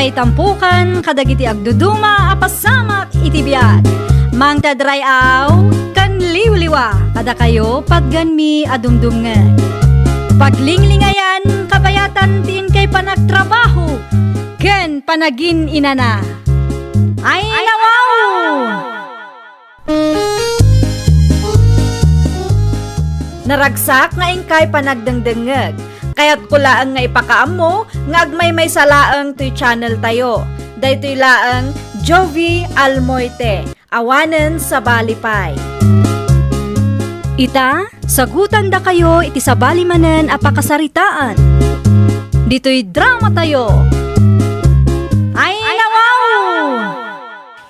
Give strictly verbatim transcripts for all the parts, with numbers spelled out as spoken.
Itampukan kadagiti agduduma a pasamak iti biag. Mangted ray-aw ken liwliwa kadakayo, patganmi a dumdumngeg. Paglinglingayan, kabayatan ti inkay panagtrabaho ken panagin-inana. Ay, nawaw! Naragsak nga inkay panagdengdengngeg. Kayatko laeng nga ipakaammo nga agmaymaysa laeng toy channel tayo. Daytoy laeng Jovie Almoite, awanen sabali pay. Ita, sagutandakayo iti sabali manen a pakasaritaan. Ditoy drama tayo. Ay, nawaw!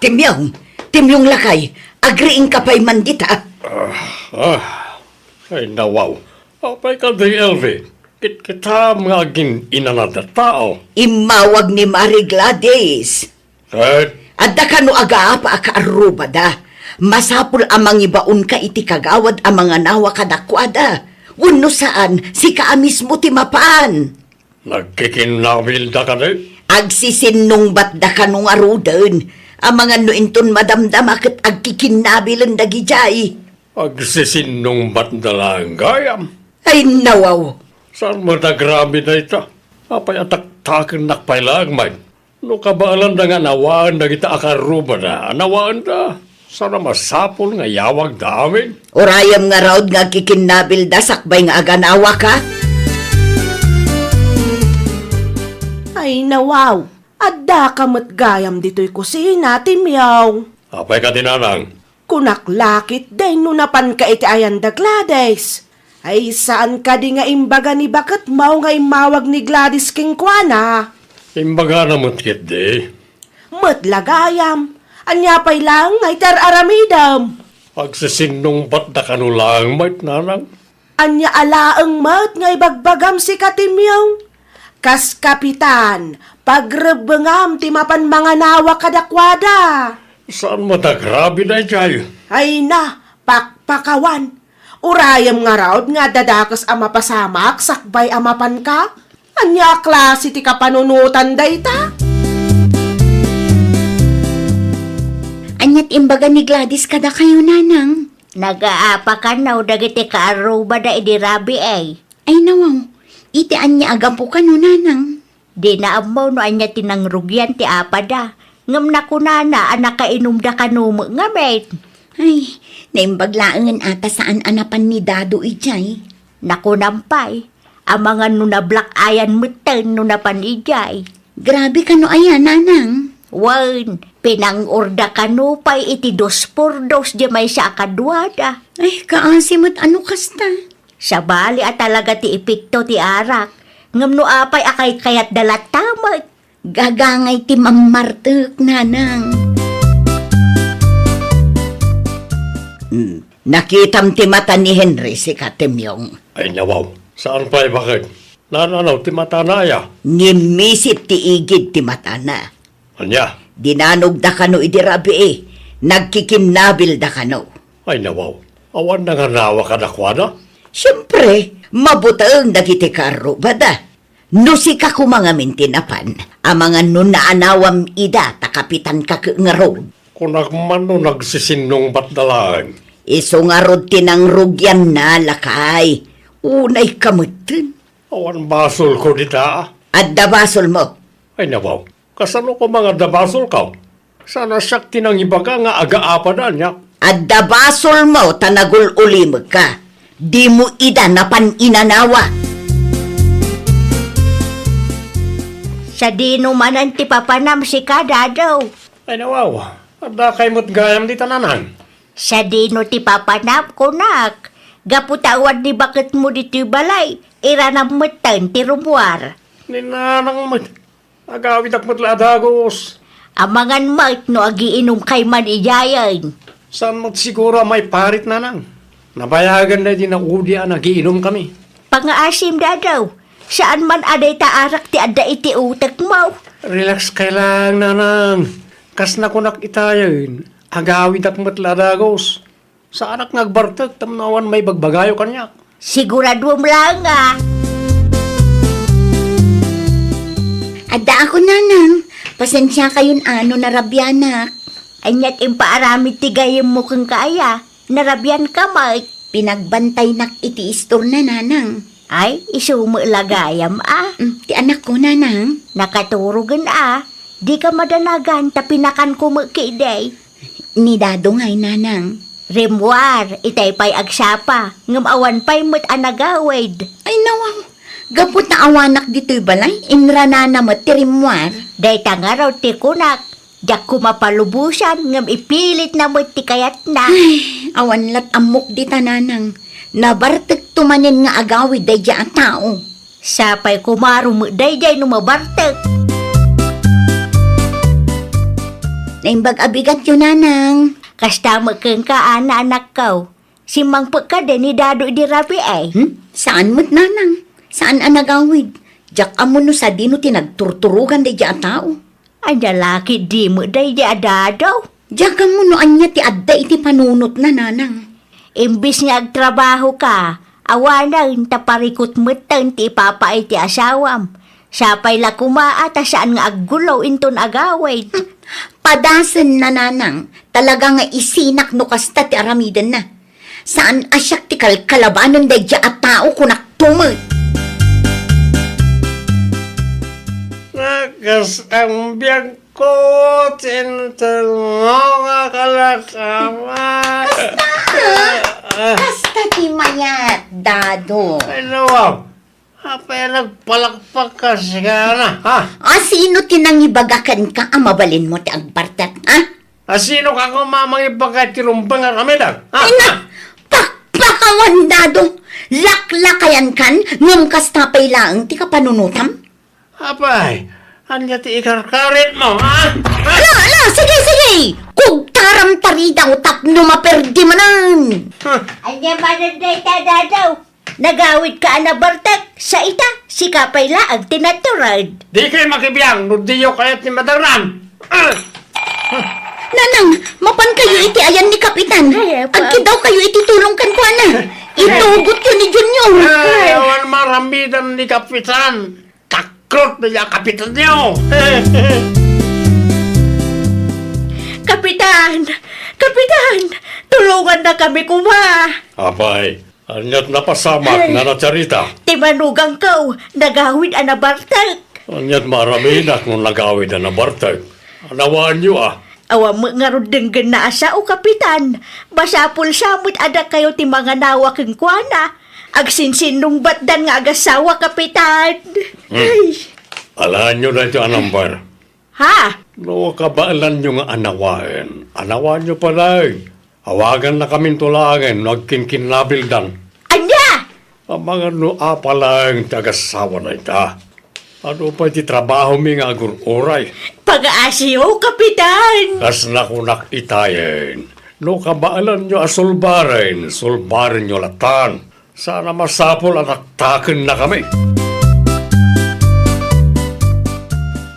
Timyong! Timyong lakay! Agriingka pay man dita? Ah, ah. Ay, nawaw. Apay kadi, Elvie? Kitkitam nga agin-inana ti tao. Immawag ni Mari Gladys. Ket? Adda kano agaapa a kaarrubada. Masapul a mangibaonka iti kagawad a manganawa kadakuada. Wenno saan, sika a mismo ti mapan. Nagkikinnabilda kadi? Agsisinnungbatda kano ngaruden. Amangan no inton madamdama ket agkikinnabilen dagidiay. Agsisinnungbatda laeng gayam. Ay, nawaw! Saan met a grabe dayta? Apay a taktakennak pay laeng met? No kabaelanda nga anawaen dagita a kaarrubada, anawaenda. Saan a masapul nga iyawagda amin? Urayem ngarud nga agkikinnabilda sakbay nga aganawaka? Ay, nawaw! Addaka met gayam ditoy kusina, Timyong. Apay kadi, nanang? Kunak la ketdi no napanka iti ayan da Gladys. Ay, saan kadi nga imbaga ni baketmo nga immawag ni Gladys kenkuana? Imbagana met ketdi. Met la gayam, ania pay laeng nga iti ar-aramidem? Agsisinnungbatda kano laeng met, nanang. Ania a laeng met nga ibagbagam, sika, Timyong? Kas kapitan, pagrebbengam ti mapan manganawa kadakuada. Saan met a grabe daydiay? Ay na, pakpakawan. Urayem ngarud nga adda dakes a mapasamak sakbay a mapanka? Ania a klase ti kapanunotan dayta? Ania ti imbaga ni Gladys kadakayo, nanang? Nagaapa kano dagiti kaarrubada idi rabii, ay? Ay, nawaw, iti ania a gapu kano, nanang? Dina ammo no ania ti nangrugian ti apada, ngem nakunana a nakainumda kano met ngamin. Ay, naimbag laengen a ta saan a napan ni Dado idiay. Nakunam pay, amangan no nablack-eyan metten no napan idiay. Grabe kano aya, nanang? Wen, pinang-orda kano pay iti dos por dos diay maysa a kaduada. Ay, kaasi met a no kasta. Sabali a talaga ti epekto ti arak, ngem no apay a kaykayatda latta met? Gagangay ti mammartek, nanang. Hmm, nakitam ti mata ni Henry, sika, Timyong? Ay, nawaw, saan pay baket? Nananaw ti matana aya? Ngimmisit ti igid ti matana. Ania? Dinanogda kano idi rabii, nagkikinnabilda kano. Ay, nawaw, awan nanganawa kadakuada? Siempre, mabuteng dagiti kaarrubada. No sika koma ngamin ti napan, amangan no naanawam ida ta kapitanka ket ngarud. Kunak man no nagsisinnungbatda laeng. Isu ngarud ti nangrugianna, lakay. Unayka metten. Awan basolko dita. Adda basolmo. Ay, nawaw. Kasano koma nga adda basolko? Saan a siak ti nangibaga nga agaapada, ania? Adda basolmo ta nagul-ulimekka. Dimo ida napan inanawa. Sadino manen ti papanam, sika, Dado? Ay, nawaw. Addakay met gayam dita, nanang. Sadino ti papanam, kunak? Gapu ta awan ni baketmo ditoy balay, iranam metten ti rummuar. Ni nanang met. Agawidak met la a dagus. Amangan met no agiinumkay man idiayen. Saan met siguro a maiparit, nanang? Nabayagan daydi naudi a nagiinumkami. Pangaasim, Dado. Saan man a dayta arak ti adda iti utekmo. Relax kay lang, nanang. Kas nakunak itayen, agawidak met la a dagus. Saanak nga agbartek tapno awan maibagbagayo kaniak. Siguraduem laeng a. Addaak, nanang. Pasensiakayon a no narabianak. Aniat impaaramid ti gayyemmo kenka aya? Narabianka met. Pinagbantaynak iti istorna, nanang. Ay, isu met la gayam a. Mm, ti anakko, nanang. Nakaturogen a. Dika madanagan ta pinakanko met ketdi. Ni Dado ngay, nanang. Rimmuar, itay pay agsapa, ngem awan pay met a nagawid. Ay, nawaw. Gapu ta awanak ditoy balay, inranana met ti rimmuar. Dayta ngarud ti kunak, diak koma palubosan, ngem ipilitna met ti kayatna. Ay, awan lat ammok dita, nanang. Nabartekto manen nga agawid daydiay a tao. Sapay koma rumek daydiay no mabartek. Naimbag a bigatyo, nanang. Kasta met kenka, Ana, anakko. Simmangpet kadi ni Dado idi rabii? Hmm? Saan met, nanang. Saan a nagawid. Diak ammo no sadino ti nagturturogan daydiay a tao. Ania la ketdi met daydiay a Dado? Diak ammo no ania ti adda iti panunotna, nanang. Imbes nga agtrabahoka, awanen ta parikut metten ti ipapaay ti asawam. Sapay la koma a ta saan nga aggulo inton agawid. Padasenna, nanang, talaga nga isinak no kasta ti aramidenna. Saan a siak ti kalkalabanen daydiay a tao, kunakto met. Nakas ang biag ko, tinterno nga kalakaman. Kasta! Kasta ti mayat, Dado. Ay, nawaw. Apay a nagpalakpak ka, sigana, ha? A, sino ti nangibaga kenka a mabalinmo ti agbartek, ha? A, sino ka koma mangibaga ti rumbeng a ramidang, ha? Ay, na, pakpakawan, Dado! Laklakayankan, ngem kasta pay laeng ti kapanunotam? Apay, ania ti ikarkaritmo, ha? Ha? Ala, ala, sige, sige! Kugtaram ta ridaw tapno maperdi manen! Huh. Ania manen dayta, Dado? Nagawidka a nabartek, sa ita, sika pay laeng ti natured. Dikay makibiang no diyo kayat ni Madarnan. Ah! Nanang, mapankayo iti ayan ni Kapitan. Ay, apa. Agkidawkayo iti tulong kenkuana. Itugotyo ni Junior. Ay, awan maramidan ni Kapitan. Takrot na niya Kapitan niyo. Kapitan! Kapitan! Tulongannakami koma! Apay, aniat napasamak, Nana Charita? Ti manugangko, nagawid a nabartek. Aniat maaramidak no nagawid a nabartek? Anawaanyo a. Awan met ngarud denggenna a sao, Kapitan. Basapul sa met a dakayo ti manganawa kenkuana. Agsinsinnungbatdan nga agassawa, Kapitan. Hmm. Ay. Alaenyo daytoy a number. Ha? No kabaelanyo nga anawaen, anawaenyo pay. Awagannakaminto laengen no agkinkinnabildan. Ania? Amangan no apa laeng ti agassawa dayta. Adu pay ti trabahomi nga agur-uray? Pagaasiyo, Kapitan! Kas nakunak itayen, no kabaelanyo a sulbaren, sulbarenyo latan. Saan a masapul a taktakennakami.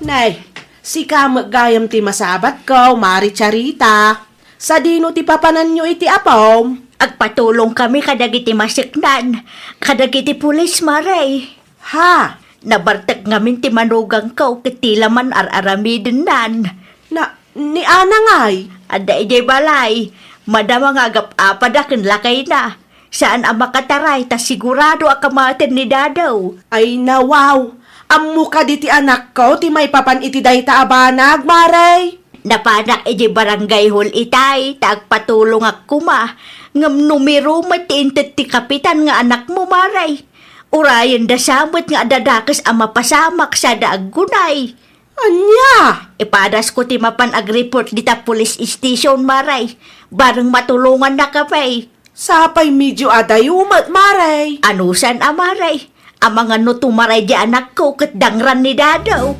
Nay, sika met gayam ti masabatko, Mari Charita. Sadino ti papananyo iti apom? Agpatulongkami kadagiti maseknan, kadagiti pulis, Mari. Ha? Nabartek ngamin ti manugangko ket ti la man ar-aramidennan. Na, ni Ana ngay? Adda idiay balay. Madama nga agap-apada ken lakayna. Saan a makataray ta sigurado a kamaten ni Dado. Ay, nawaw! Ammo kadi ti anakko ti maipapan iti dayta a banag, Mari? Napanak idiay barangay hall itay ta agpatulongak koma, ngem numero met ti inted ti kapitan nga anakmo, Mari. Urayenda sa met nga adda dakes a mapasamak sada aggunay. Ania? Ipadasko ti mapan agreport dita police station, Mari. Bareng matulongannakami. Sapay medio adayo met, Mari. Anusan a, Mari? Amangan no tumaray di anakko ket dangran ni Dado.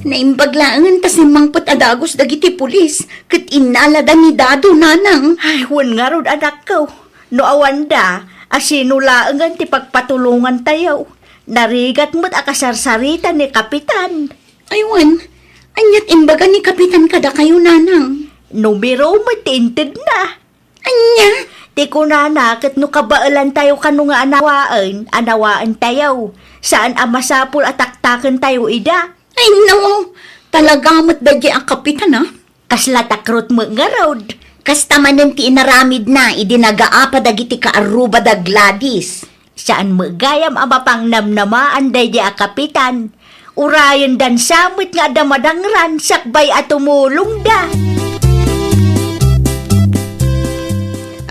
Naimbag laengen ta simmangpet a dagus dagiti pulis ket innalada ni Dado, nanang. Ay, wen ngarud, anakko. No awanda, a sino laengen ti pagpatulongantayo? Narigat met a kasarsarita ni Kapitan. Ay, wen, aniat imbaga ni Kapitan kadakayo, nanang? Numero met ti intedna. Ania? Ti kunana ket no kabaelantayo kano nga anawaen, anawaentayo. Saan a masapul a taktakentayo ida. Ay, nawaw! Talaga met daydiay a kapitan, a? Kasla takrot met ngarud. Kasta manen ti inaramidna idi nagaapa dagiti kaarruba da Gladys. Saan met gayam a mapangnamnamaan daydiay a kapitan. Urayendan sa met nga adda madangran sakbay a tumulongda.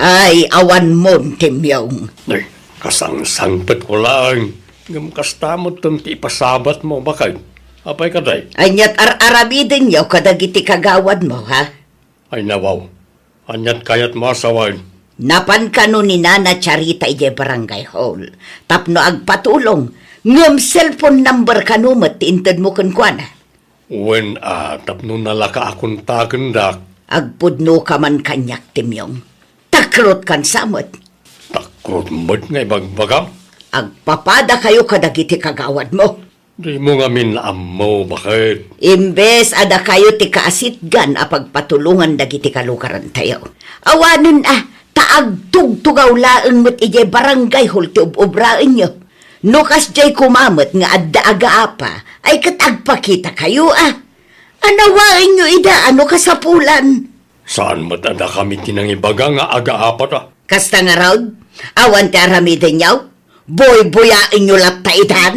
Ay, awan mon, Timyong. Ay, kasangsangpetko laeng. Ngem kasta metten ti ipasabatmo, baket. Apay kadi? Ania't ar-aramidenyo kadagiti kagawadmo, ha? Ay, nawaw. Ania't kayatmo a sawen? Napan kano ni Nana Charita idiay barangay hall tapno agpatulong, ngem cellphone number kano met ti intedmo kenkuana? Wen a, tapno nalaka a kontakendak. Agpudnoka man kaniak, Timyong. Takrotkan sa met. Takrot met nga ibagbagam? Agpapadakayo kadagiti kagawadmo. Dimo ngamin ammo, baket. Imbes a dakayo ti kaasitgan a pagpatulongan dagiti kalugarantayo. Awanen a, ta agtugtugaw laeng met idiay barangay hall ti ub-ubraenyo. No kasdiay koma met nga adda agaapa, ay ket agpakitakayo a. Anawaenyo ida a no kasapulan. Saan met a dakami ti nangibaga nga agaapata? Kasta ngarud, awan ti aramidenyo? Buybuyaenyo latta itan?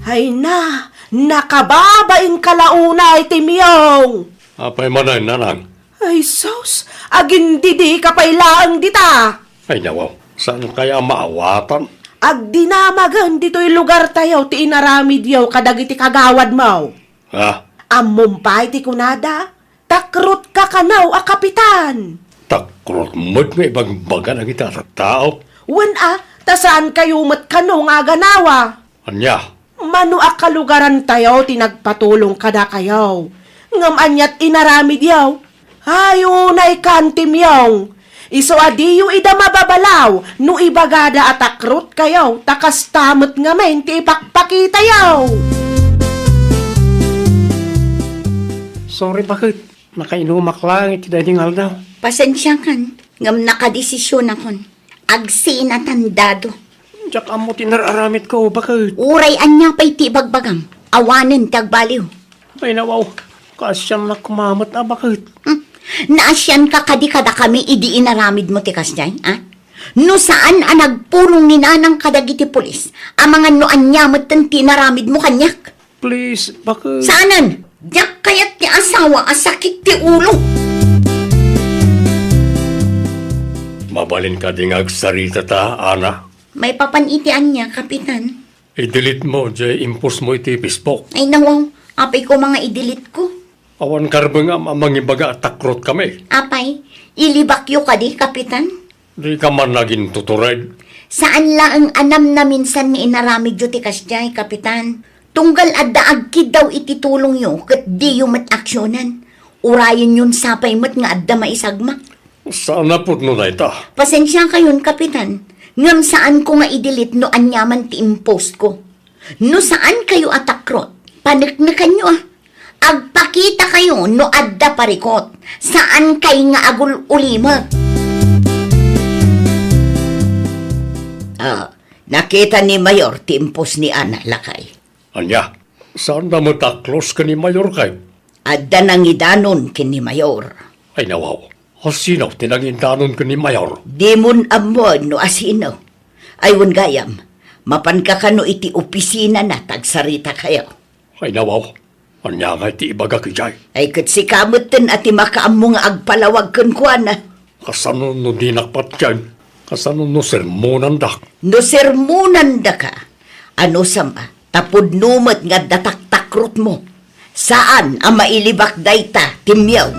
Ay na, nakababain ka la unay, Timyong! Apay manen, nanang? Ay sus, agindidika pay laeng dita! Ay nawaw, saan kaya a maawatan? Agdinamagen ditoy lugartayo ti inaramidyo kadagiti kagawadmo. Ha? Ammom pay ti kunada, takrotka kano a kapitan. Takrot met nga ibagbaga dagiti a tattao. Wen a, ta saankayo met kano nga aganawa. Ania? Mano a kalugarantayo ti nagpatulong kadakayo. Ngem ania't inaramidyo? Ay, unay kan, Timyong. Isu a diyo ida mababalaw no ibagada a takrotkayo, ta kasta met ngamin ti ipakpakitayo. Sorry, baket. Nakainumak laeng iti daydi nga aldaw. Pasensiakan, ngem nakadesisionakon. Agsinatan dado. Diak ammo ti nar-aramidko, baket. Uray ania pay ti ibagbagam, awanen ti agbaliw. Ay, nawaw. Kaasiannak koma met a, baket. Hmm? Naasianka kadi kadakami idi inaramidmo ti kasdiay, a? No saan a nagpulong ni nanang kadagiti pulis, amangan no ania metten ti inaramidmo kaniak. Please, baket. Saanen! Diak kayat ti asawa a sakit ti ulo! Mabalin kadi nga agsarita ta, Ana? Maipapan iti ania, Kapitan? I-delete mo jay impostmo iti Facebook. Ay, nawaw. Apay koma nga i-delete ko? Awan karbengam a mangibaga a takrotkami. Apay, ilibakyo kadi, Kapitan? Dika man nagintutured. Saan laeng a namnaminsan nga inaramidyo ti kasdiay, Kapitan. Tunggal adda agkiddaw iti tulongyo ket diyo met aksionen. Urayenyon sapay met nga adda maisagmak. Saan a pudno dayta? Pasensiakayon, Kapitan, ngem saanko nga i-delete no aniaman ti impostko. No saankayo a takrot, paneknekanyo a. Agpakitakayo no adda parikot. Saankay nga agul-ulimek. Ah, nakita ni Mayor ti impost ni Ana, lakay. Ania? Saanda met a close ken ni Mayor kay? Adda nangidanon ken ni Mayor. Ay, nawaw. Asino ti nangidanon ken ni Mayor? Dimon ammoen no asino. Ay, wen gayam, mapanka kano iti opisinana ta agsaritakayo. Ay, nawaw. Ania ngay ti ibagak idiay? Ay, ket sika metten a ti makaammo nga agpalawag kenkuana. Kasano no dinak patien? Kasano no sermonandak? No sermonandaka, anusam a, ta pudno met nga adda taktakrotmo. Saan a mailibak dayta, Timyong.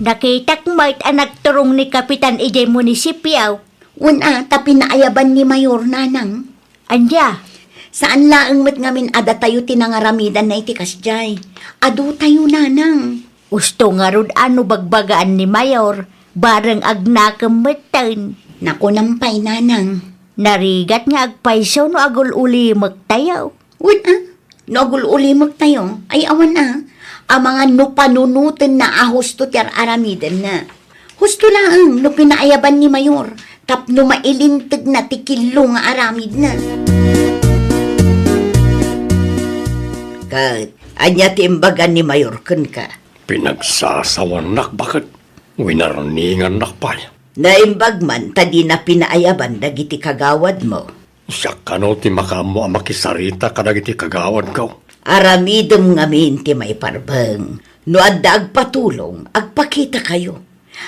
Nakitak met a nagturong ni Kapitan idiay munisipio. Wen a, ta pinaayaban ni Mayor, nanang. Ania? Saan laeng met ngamin a datayo ti nangaramidanna iti kasdiay. Adotayo, nanang. Usto ngarud a no bagbagaan ni Mayor, bareng agnakem metten. Nakunam pay, nanang. Narigat nga agpayso no agul-ulimektayo. Wen a, no agul-ulimektayo, ay awan a. amangan no panunotenna a husto ti ar-aramidemna. Husto laeng no pinaayaban ni Mayor tapno mailintegna ti killo nga aramidna. Ket ania ti imbagan ni Mayor kenka? Pinagsasawannak, baket. Winarningannak pay. Naimbag man ta dina pinaayaban dagiti kagawadmo. Siak kano ti makaammo a makisarita kadagiti kagawadko. Aramidem ngamin ti maiparbeng. No adda agpatulong, agpakitakayo.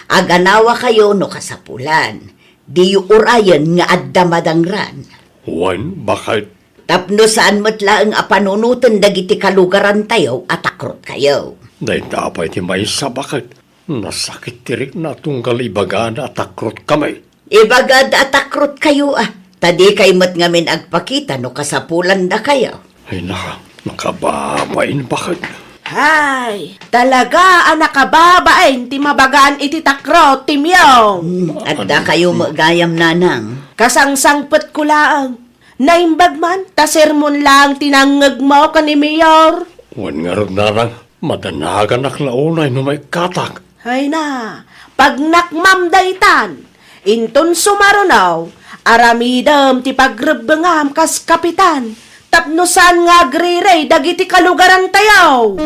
Aganawakayo no kasapulan. Diyo urayen nga adda madangran. Wen, baket. Tapno saan met laeng a panunoten dagiti kalugarantayo a takrotkayo. Dayta pay ti maysa, baket. Nasakit ti rikna tunggal ibagada a takrotkami. Ibagada a takrotkayo, a. Ta dikay met ngamin agpakita no kasapulandakayo. Ay na, makababain, baket. Hay, talaga a nakababain ti mabagaan iti takrot ti Miyong. Hmm, adda kayo met gayam, nanang. Kasangsangpetko laeng. Naimbag man, ta sermon laeng ti nangngegmo ken ni Mayor. Wen ngarud, nanang, madanaganak la unay no maikkatak. Ay na, pagnakmam daytan. Inton sumaruno, aramidem ti pagrebbengam kas kapitan, tapno saan nga agriri dagiti kalugarantayo.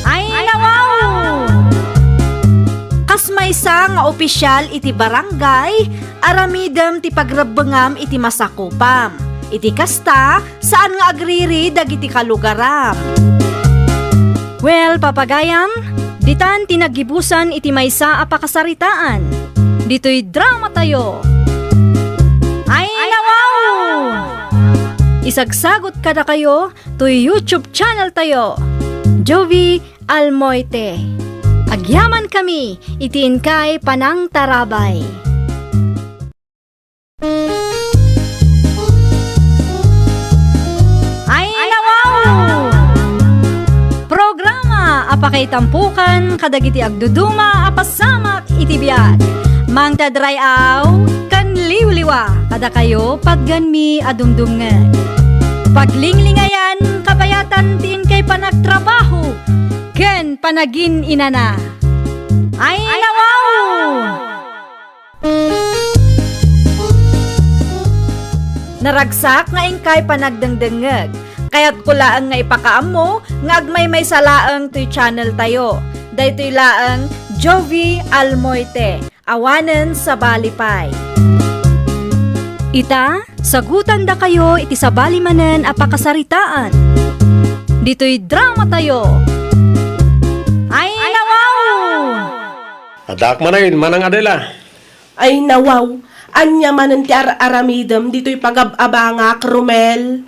Ay, nawaw! Kas maysa nga opisyal iti barangay, aramidem ti pagrebbengam iti masakupam. Iti kasta, saan nga agriri dagiti kalugaram. Well, papagayam, ditan ti naggibusan iti maysa a pakasaritaan. Ditoy dramatayo. Ay, nawaw! Isagsagot kadakayo toy YouTube channel tayo, Jovi Almoite. Agyaman kami iti inkay panangtarabay. Ay, nawaw! Programa a pakaitampukan kadagiti agduduma a pasamak iti biag. Mangted ray-aw ken liwliwa kadakayo patgenmi a dumdumngeg. Paglinglingayan, kabayatan ti inkay panagtrabaho ken panagin-inana. Ay, nawaw! Naragsak nga inkay panagdengdengngeg. Kayatko laeng nga ipakaammo nga agmaymaysa laeng toy channel tayo. Daytoy laeng Jovi Almoite, awanen sabali pay. Ita, sagutandakayo iti sabali manen a pakasaritaan. Ditoy dramatayo. Ay, nawaw! Addaak manen, Manang Adela. Ay, nawaw, ania manen ti ar-aramidem ditoy pagab-abangak, Romel?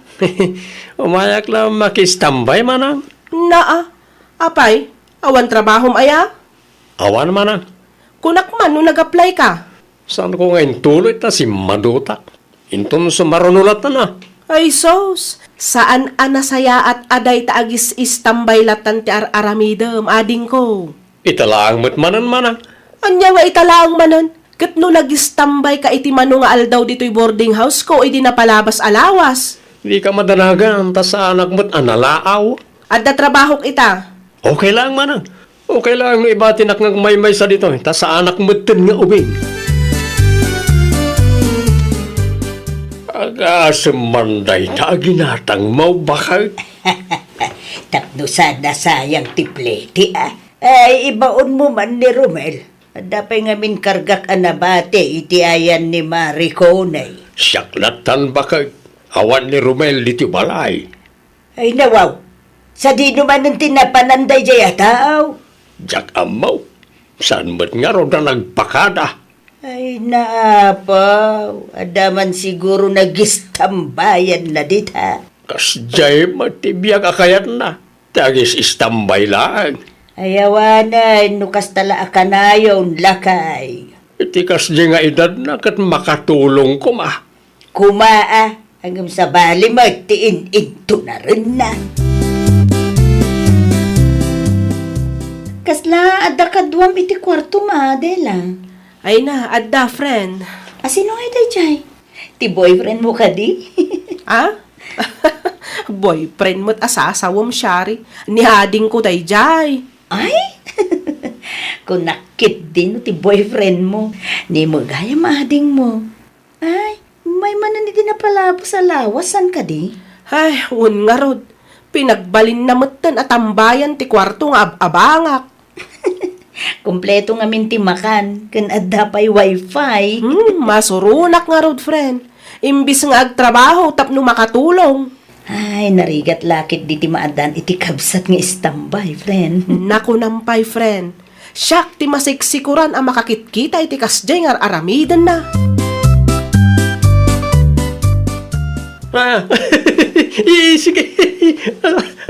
Umayak la makistambay, Manang. Naa, apay, awan trabahom aya? Awan, Manang. Kunak man no nag-apply ka. Saanko nga intuloy ta simmadutak. Inton sumaruno latta na. Ay sus, saan a nasayaat a dayta agis-istambay lattan ti ar-aramidem, adingko. Ita laeng met manen, Manang. Ania nga ita laeng manen? Ket no nagistambay ka iti mano nga aldaw ditoy boarding house ko idi napalabas a lawas? Dika madanagan, ta saanak met a nalaaw. Adda trabahok ita. Okay laeng, Manang. Okay laeng no ibatinak nga agmaymaysa ditoy, ta saanak metten nga ubing. Agasem man dayta a ginatangmo, baket. Tapno saan a sayang ti plete, a. Ay, ibaonmo man ni Romel. Adda pay ngamin kargak a nabati iti ayan ni Marie Coney. Siak lattan, baket. Awan ni Romel ditoy balay. Ay, nawaw. Sadino manen ti napanan daydiay a tao? Diak ammo. Saan met ngarud a nagpakada? Ay, naapaw. Adda man siguro nagistambayanna dita. Kasdiay met ti biag a kayatna. Ti agis-istambay laeng. Ay, awanen, no kasta la a kanayon, lakay. Iti kasdi nga edadna ket makatulong koma. Koma, a, ngem sabali met ti in-intunarenna. Kasla adda kaduam iti kuartom, Adela? Ay na, adda, friend. A, sino ngay daydiay? Ti boyfriend mo kadi? A? Boyfriend met a sasawem, Shari. Ni adingko daydiay. Ay? Kunak ketdi no ti boyfriend mo. Ni mo gayam ading mo. Ay, may manen iti napalabos a lawas, saan kadi? Ay, wen ngarud. Pinagbalinna metten a tambayan ti kuarto nga ab-abangak. Kompleto ngamin ti makan, ken adda pay wifi. Hmm, masuronak ngarud, friend. Imbis nga agtrabaho tapno makatulong. Ay, narigat la ketdi ti maaddaan iti kabsat nga istambay, friend. Nakunam pay, friend. Siak ti masiksikuran a makakitkita iti kasdiay nga ar-aramidenna. Ah, i-, sige.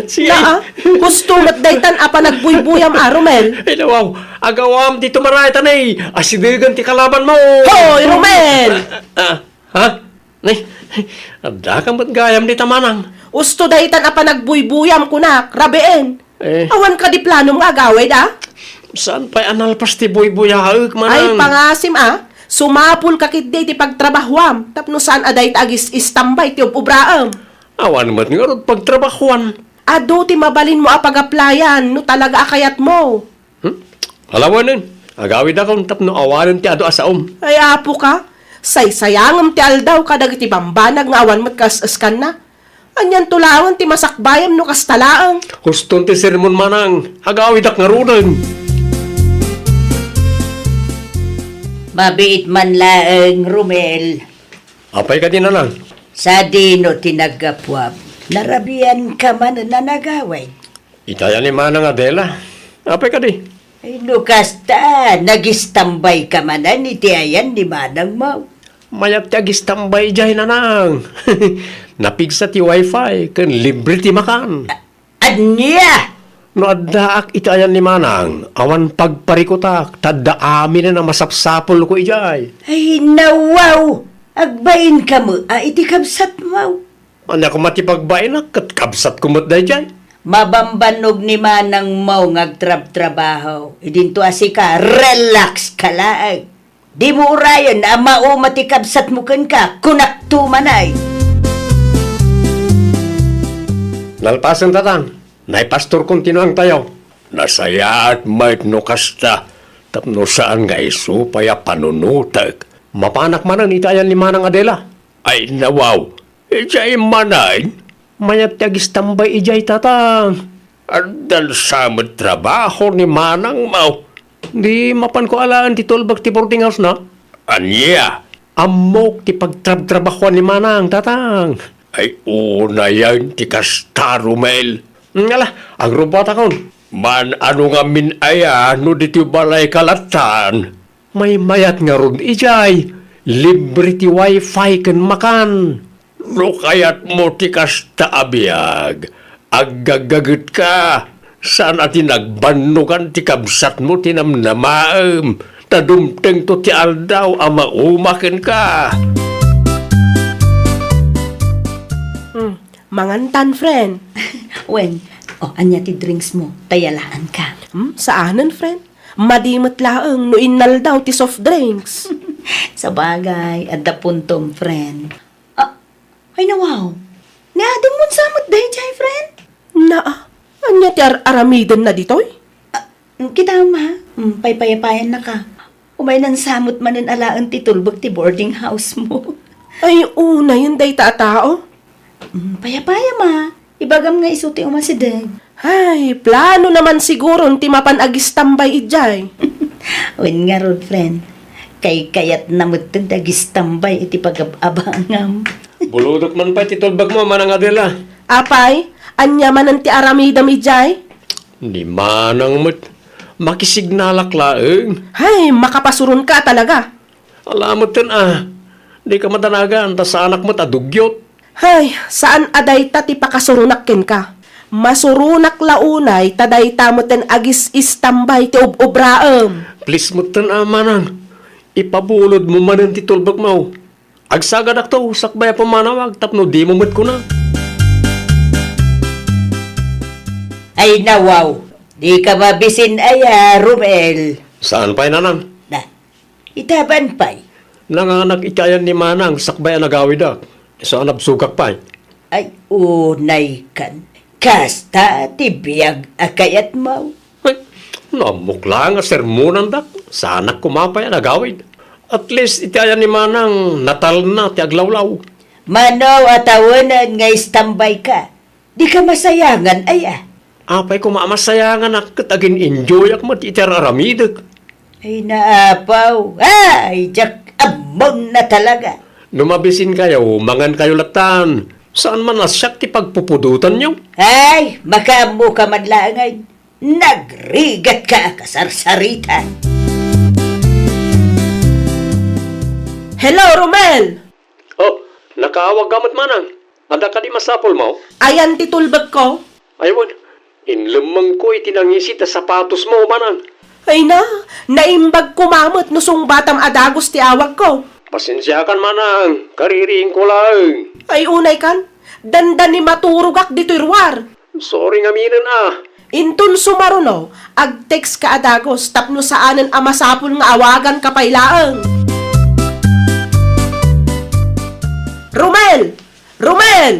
Sige. Naa, husto met daytan a panagbuybuyam a, Romel. Ay, nawaw. Agawam ti tumaray tanay. Asidegen ti kalaban mo. Hoy, Romel! Ah, ah, ha? Nay, adda ka met gayam dita, manang. Husto daytan a panagbuybuyam kunak, rabien. Eh. Awan kadi planom nga agawid, a? Saan pay a nalpas ti buybuyaek, manang? Ay, pangasim, a? Sumapul ka ketdi iti pagtrabahuam, tapno saan a dayta agis-istambay ti ub-ubraem. Awan met ngarud pagtrabahuan. Adu ti mabalinmo a pag-applyan no talaga a kayatmo. Hmm? Alawanen, agawidakon tapno awanen ti adu a saom. Ay, apo ka, saysayangem ti aldaw kadagiti bambanag nga awan met kas-eskanna. Anianto laeng ti masakbayam no kasta laeng? Huston ti sermon, manang. Agawidak ngaruden. Mabiit man laeng, Romel. Apay kadi, nanang? Sadino ti naggapuam? Narabian ka man a nagawid? Itayan ni Manang Adela. Apay kadi? Ay, no kasta, nagistambay ka manen iti ayan ni manangmo. Mayat ti agistambay idiay, nanang. Napigsa ti wifi ken libre ti makan. A-, ania? No addaak iti ayan ni manang, awan pagparikutak, ta adda aminen a masapsapulko idiay. Ay, nawaw! Agbain ka met a iti kabsatmo. Ania koma ti pagbainak ket kabsatko met daydiay? Mabambannog ni manangmo nga agtrabtrabaho. Idinto a sika, relax ka laeng. Dimo urayen a mauma ti kabsatmo kenka, kunakto manay. Nalpasen, tatang. Nay pastor kontinuangtayo. Nasayaat met no kasta, tapno saan nga isu pay a panunotek. Mapanak manen iti ayan ni Manang Adela. Ay, nawaw. Idiay manen? Mayat ti agistambay idiay, tatang. Addan sa met trabaho ni manangmo. Di mapanko alaen ti tulbek ti boarding house na? Ania? Ammok ti pagtrabtrabahoan ni manang, tatang. Ay, unayen ti kasta, Romel. Ngala, agrubbatakon. Man-ano ngamin aya no ditoy balay ka lattan? Maymayat ngarud idiay, libre ti wifi ken makan. No kayatmo ti kasta a biag, aggaggagetka, saan a ti nagbannogan ti kabsatmo ti namnamaem, ta dumtengto ti aldaw a mauma kenka. Hmm, mangantan, friend. Wen, o, ania ti drinks mo? Ta yalaanka. Hmm, saanen, friend. Madi met laeng no innaldaw ti soft drinks. Sabagay, adda puntom, friend. Ah, ay, nawaw. Ni Adam mo sa met daydiay, friend? Naa, ania ti ar-aramidenna ditoy? Ah, kita, ma. Mm, paypayapayan na ka. Umay nan sa met manen alaen ti tulbek ti boarding house mo. Ay, unayen dayta a tao. Mm, payapaya, ma. Ibagam nga isu ti umasideg. Ay, plano naman siguron ti mapan agistambay idiay. Wen ngarud, friend. Kaykayatna metten ti agistambay iti pagab-abangam. Bulodek man pay ti tulbekmo, Manang Adela. Apay, ania manen ti aramidem idiay? Ni manang met. Makisignalak laeng. Hay, makapasuronka talaga. Ala metten a, dika madanagan ta saanak met a dugyot. Hay, saan a dayta ti pakasuronak kenka. Masuronak la unay ta dayta metten agis-istambay ti ub-ubraem. Please metten a, manang, ipabulodmo manen ti tulbekmo. Agsagadakto sakbay a pumanawag tapno dimo met kuna. Ay, nawaw, dika mabisin aya, Romel. Saan pay, nanang? Na, itaban pay. Nanganak iti ayan ni manang sakbay a nagawidak. Isu a nabsogak pay. Ay, unay kan. Kasta ti biag a kayatmo. Ay, no ammok la nga sermonandak, saanak koma pay a nagawid. At least, iti ayan ni Manang, natalna ti aglawlaw. Mano a tawenen nga istambay ka? Di ka masayangan, aya? Apay koma a masayanganak ket agin-enjoyak met iti ar-aramidek. Ay, naapaw. Ay, diak ammonna talaga. No mabisin kayo, mangan kayo latan. Saan man a siak ti pagpupudotanyo? Ay, makaammo ka man laengen. Nagrigat ka a kasarsarita. Hello, Romel! Oh, nakaawag ka met, Manang. Adda kadi masapulmo? Ayan ti tulbekko. Ay wen, inlemmengko iti nangisit a sapatosmo, Manang. Ay na, naimbag koma met no sungbatam a dagus ti awagko. Pasensiakan, Manang, kaririingko laeng. Ay unay kan, dandani maturogak ditoy ruar. Sorry ngaminen a. Inton sumaruno, ag-text ka a dagus tapno saanen a masapul nga awaganka pay laeng. Romel! Romel!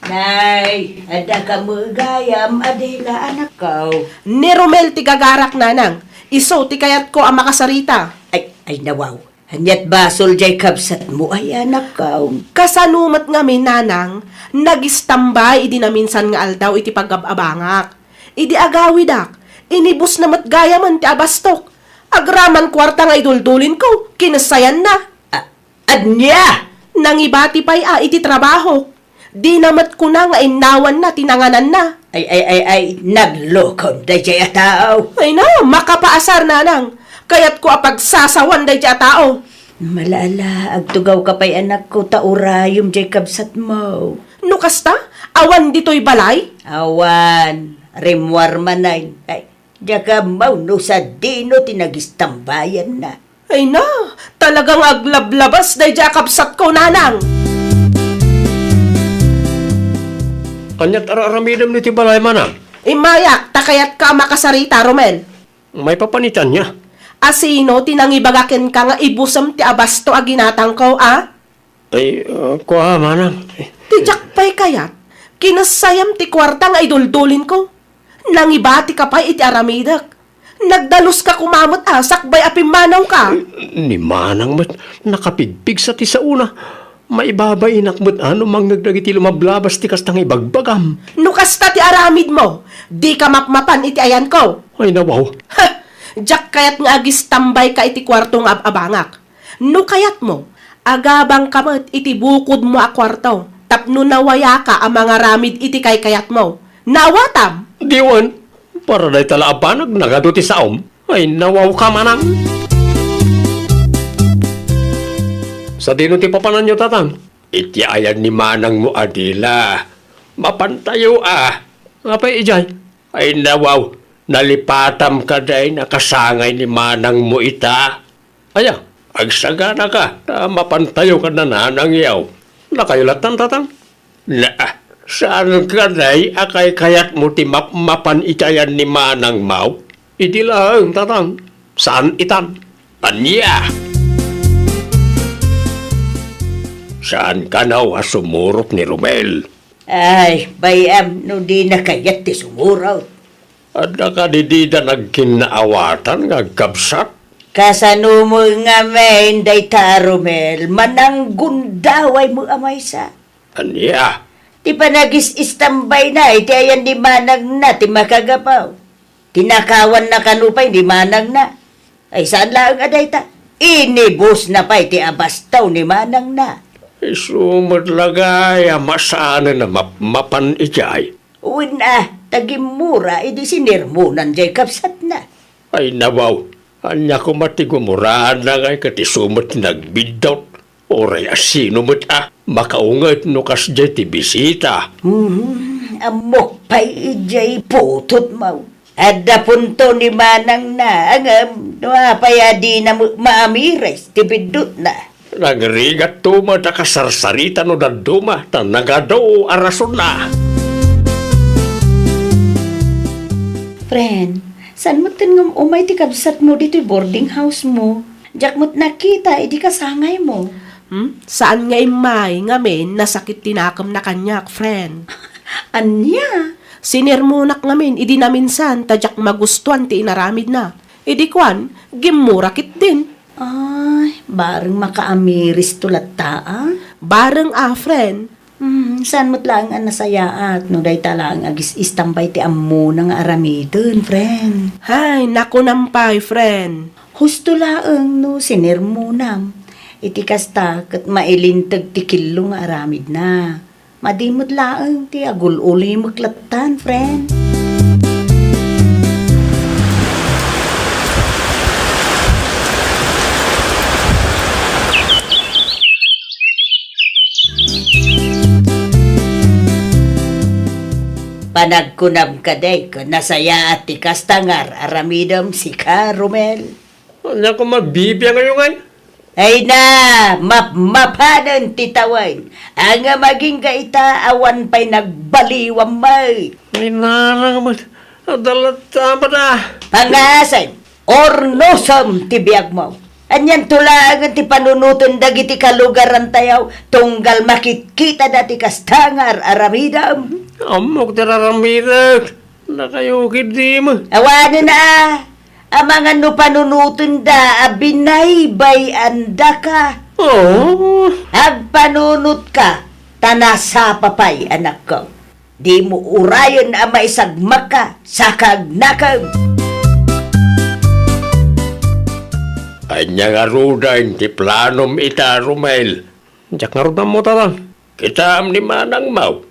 Nay, adda ka met gayam, Adela, anakko. Ni Romel ti gagarak, Nanang. Isu ti kayatko a makasarita. Ay, ay, nawaw. Ania't basol jay kabsatmo, ay, anakko. Kasano met ngamin, Nanang, nagistambay idi naminsan nga aldaw iti pagab-abangak. Idi agawidak, inibusna met gayamen ti abastok. Agraman kuarta nga iduldulinko, kinassayanna. A-, ania? Nangibati pay a iti trabaho. Dina met kuna nga innawanna ti nangananna. Ay, ay, ay, ay, naglukom dayjay a tao. Ay na, makapaasar, Nanang. Kayatko a pagsasawan dayjay a tao. Malala, agtugawka pay, anakko, ta urayom jay kabsatmo. No kasta, awan ditoy balay? Awan, rimmuar manen. Ay, diak ammo no sadino ti nagistambayanna. Ay na, talagang aglablabas dayjay a kabsatko, Nanang. Ania't ar-aramidem iti balay, Manang? Immayak, ta kayatka a makasarita, Romel. Maipapan iti ania? A sino ti nangibaga kenka nga ibusem ti abasto a ginatangko, a? Ay, ah, kua, Manang. Ti diak pay kayat, kinasayam ti kuarta nga iduldulinko. Nangibatika pay iti aramidek. Nagdaluska koma met a sakbay a pimmanawka. Ni Manang met, nakapigpigsa ti saona. Maibabainak met a no mangngeg dagiti lumablabas ti kasta nga ibagbagam. No kasta ti aramidmo, dika mapmapan iti ayanko. Ay, nawaw. Ha! Diak kayat nga agistambayka iti kuarto nga ab-abangak. No kayatmo, agabangka met iti bukodmo a kuarto tapno nawayaka a mangaramid iti kaykayatmo. Naawatam? Diwen, para dayta la a banag nagadu ti saom. Ay, nawawka, Manang. Sadino ti papananyo, Tatang? Iti ayan ni Manangmo a dila. Mapantayo a. Apay idiay? Ay, nawaw, nalipatam kadi a kasangay ni Manangmo ita. Aya, agsaganaka, ta mapantayo ken ni Nanangyo. Nakayo lattan, Tatang? Na, saan kadi a kaykayatmo ti mapmapan iti ayan ni Manangmo? Idi laeng, Tatang. Saan itan? Ania? Saan kano a sumurot ni Romel? Ay, bay-am no dina kayat ti sumurot. Adda kadi dida nagkinnaawatan nga agkabsat? Kasano met ngamin dayta, Romel? Mananggundaway met a maysa. Ania? Ti panagis-istambayna iti ayan ni Manangna ti makagapu. Tinakawanna kano pay ni Manangna. Ay, saan laeng a dayta? Inibusna pay ti abasto ni Manangna. Isu met la gayam a saanen a mapmapan idiay. Wen a, ta gimmura idi sinermonan jay kabsatna. Ay, nawaw, ania koma ti gumurana ngay ket isu met ti nagbiddut? Uray a sino met a makaunget no kasdiay ti bisita. Mhm, ammok pay idiay putotmo. Adda punto ni Manangna, ngem no apay a dina met maamires ti biddutna? Nagrigatto met a kasarsarita no dadduma, ta nagadu a rasonna. Friend, saan metten ngem umay ti kabsatmo ditoy boarding house mo? Diak met nakita idi kasangaymo. Hmm? Saan nga immay ngamin nasakit ti nakemna kaniak, friend. Ania? Sinermonak ngamin idi naminsan ta diak magustuan ti inaramidna. Idi kuan, gimmura ketdin. Ay, bareng makaamiristo latta, a? Bareng a, friend. Hmm, saan met laeng a nasayaat no dayta laeng agis-istambay ti ammona nga aramiden, friend? Hay, nakunam pay, friend. Husto laeng no sinermonam. Iti kasta, ket mailinteg ti kello nga aramidna. Madi met laeng ti agul-ulimek lattan, friend. Panagkunam kadi, nasayaat ti kasta nga ar-aramidem, sika, Romel? Ania koma bibiangayo ngay? Ay na, mapmapanen ti tawen. Ania, agingga ita, awan pay nagbaliwam met. Ay, narang met. Adda latta met a. Pangasen, urnosem ti biagmo. Anianto laengen ti panunoten dagiti kalugarantayo, tunggal makitkitada ti kasta nga ar-aramidem? Ammok ti ar-aramidek. Dakayo ketdi met. Awanen a, amangan no panunotenda a binaybay-andaka. Oh. Agpanunotka, ta nasapa pay, anakko. Dimo urayen a maisagmakka, saka agnakem. Ania ngaruden ti planom ita, Romel? Diak ngarud ammo, Tatang. Kitaem ni manangmo,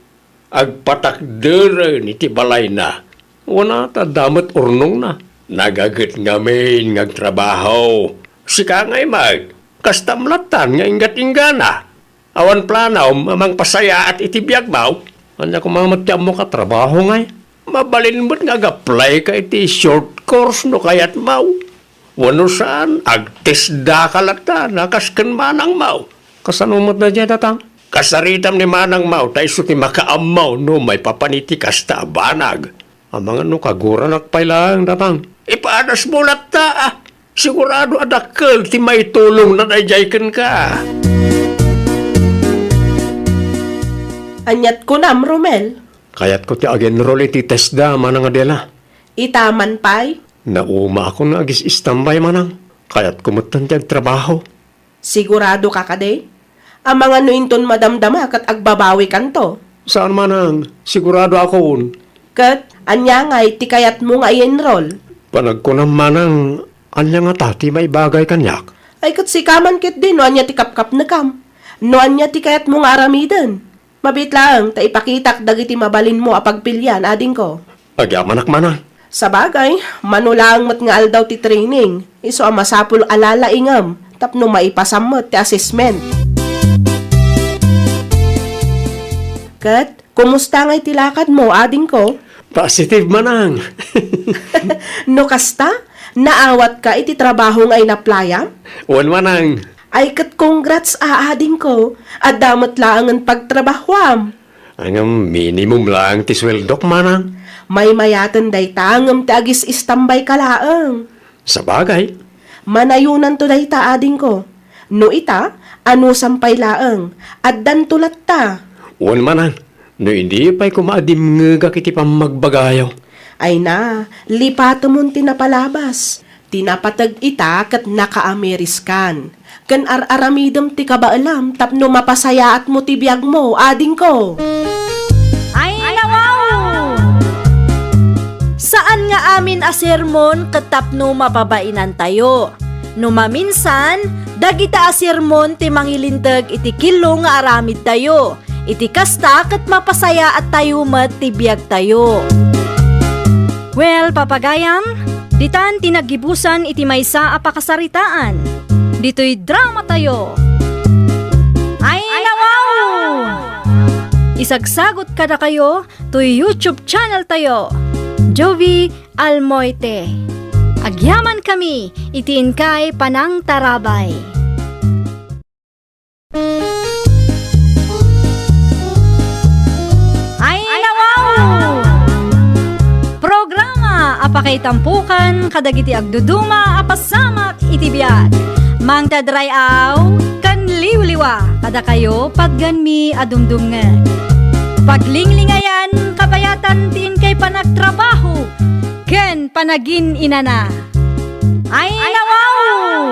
agpatakderen iti balayna. Wen a, ta adda met urnongna. Nagaget ngamin nga agtrabaho. Sika ngay met, kastam lattan nga inggat-inggana. Awan planom a mangpasayaat iti biagmo? Ania koma met ti ammok a trabaho ngay? Mabalin met nga ag-applyka iti short course no kayatmo. Wenno saan, agtesdaka latta, a kas ken manangmo. Kasano met daydiay, Tatang? Kasaritam ni manangmo, ta isu ti makaammo no maipapan iti kasta a banag. Amangan no kaguranak pay laeng, Tatang. Ipadasmo latta, a. Sigurado a dakkel ti maitulongna daydiay kenka. Aniat kunam, Romel? Kayatko ti ag-enroll iti TESDA, Manang Adela. Ita man pay? Naumaakon nga agis-istambay, Manang. Kayatko metten ti agtrabaho. Siguradoka kadi? Amangan no inton madamdama ket agbabawikanto. Saan, Manang. Siguradoakon. Ket ania ngay ti kayatmo nga i-enroll? Panagkunam, Manang, ania ngata ti maibagay kaniak? Ay, ket sika man ketdi no ania ti kapkapnekam. No ania ti kayatmo nga aramiden. Mabiit laeng ta ipakitak dagiti mabalinmo a pagpilian, adingko. Agyamanak, Manang. Sabagay, mano laeng met nga aldaw ti training, isu a masapul a lalaingem tapno maipasam met ti assessment. Ket, kumusta ngay ti lakadmo, adingko? Positive, Manang. No kasta, naawatka iti trabaho nga inaplayam? Wen, Manang. Ay, ket congrats a, adingko. Adda met laengen pagtrabahoam. Ngem minimum laeng ti sueldok, Manang. Maymayaten dayta ngem ti agis-istambayka laeng. Sabagay. Manayonanto dayta, adingko. No ita, anusam pay laeng, addanto latta. Wen, Manang, no idi pay koma a dimngegak iti pammagbagayo. Ay na, lipatemon ti napalabas. Ti napateg ita ket nakaamiriskan. Ken ar-aramidem ti kabaelam tapno mapasayaatmo ti biagmo, adingko. Ay, nawaw! Saan nga amin a sermon ket tapno mapabainantayo. No maminsan, dagita a sermon ti mangilinteg iti killo nga aramidtayo. Iti kasta, ket mapasayaattayo met ti biagtayo. Well, papagayam, ditan ti naggibusan iti maysa a pakasaritaan. Ditoy dramatayo. Ay, nawaw! Isagsagot kadakayo toy YouTube channel tayo, Jovie Almoite. Agyamankami iti inkay panangtarabay. Ay, nawaw! Programa a pakaitampukan kadagiti agduduma a pasamak iti biag. Mangted ray-aw ken Liwliwa kadakayo, patgenmi a dumdumngeg. Paglinglingayan, kabayatan ti inkay panagtrabaho ken panagin-inana. Ay, nawaw!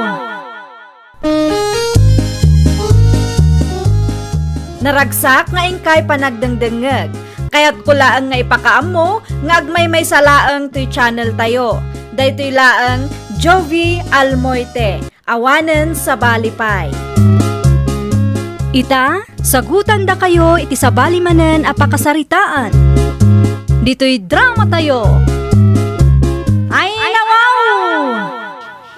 Naragsak nga inkay panagdengdengngeg. Kayatko laeng nga ipakaammo nga agmaymaysa laeng toy channel tayo. Daytoy laeng Jovie Almoite. Awanen sabali pay. Ita, sagutandakayo iti sabali manen a pakasaritaan. Ditoy drama tayo. Ay, nawaw!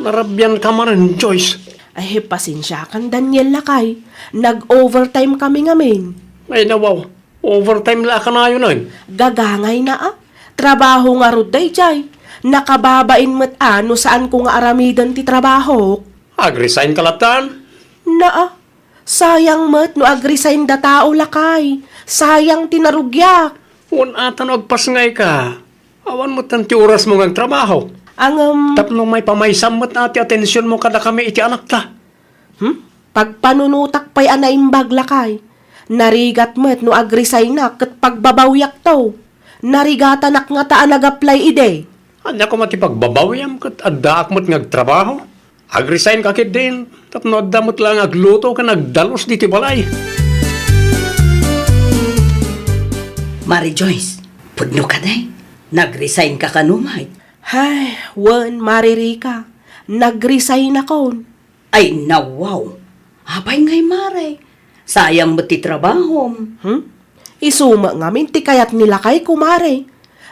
Narabian ka manen, Joyce. Ay, pasensiakan, Daniel, lakay. Nag-overtime kami ngamin. Ay, nawaw. Overtime la a kanayon, ay. Gagangayna, a. Trabaho ngarud daydiay. Nakababain met a no saanko nga aramiden ti trabahok. Ag-resign ka latta? Naa. Sayang met no ag-resign da tao, lakay. Sayang ti narugiak. Wen ata no agpasngay ka. Awan metten ti orasmo nga agtrabaho. Ngem. Tapno maipamaysam met a ti atensionmo kadakami iti anakta. Hmm? Pagpanunotak pay a naimbag, lakay. Narigat met no agresignak ket pagbabawiakto. Narigatanak ngata a nag-apply idi. Ania koma ti pagbabawiam ket addaak met nga agtrabaho? Agresign ka ketdin tapno adda met laeng agluto ken agdalus ditoy balay. Mari Joyce, pudno kadi? Nagresign ka kano met? Hay, wen, Mari Rika. Nagresign akon. Ay, nawaw. Apay ngay, Mare? Sayang met ti trabahom. Hmm? Isu met ngamin ti kayat ni lakayko, Mare.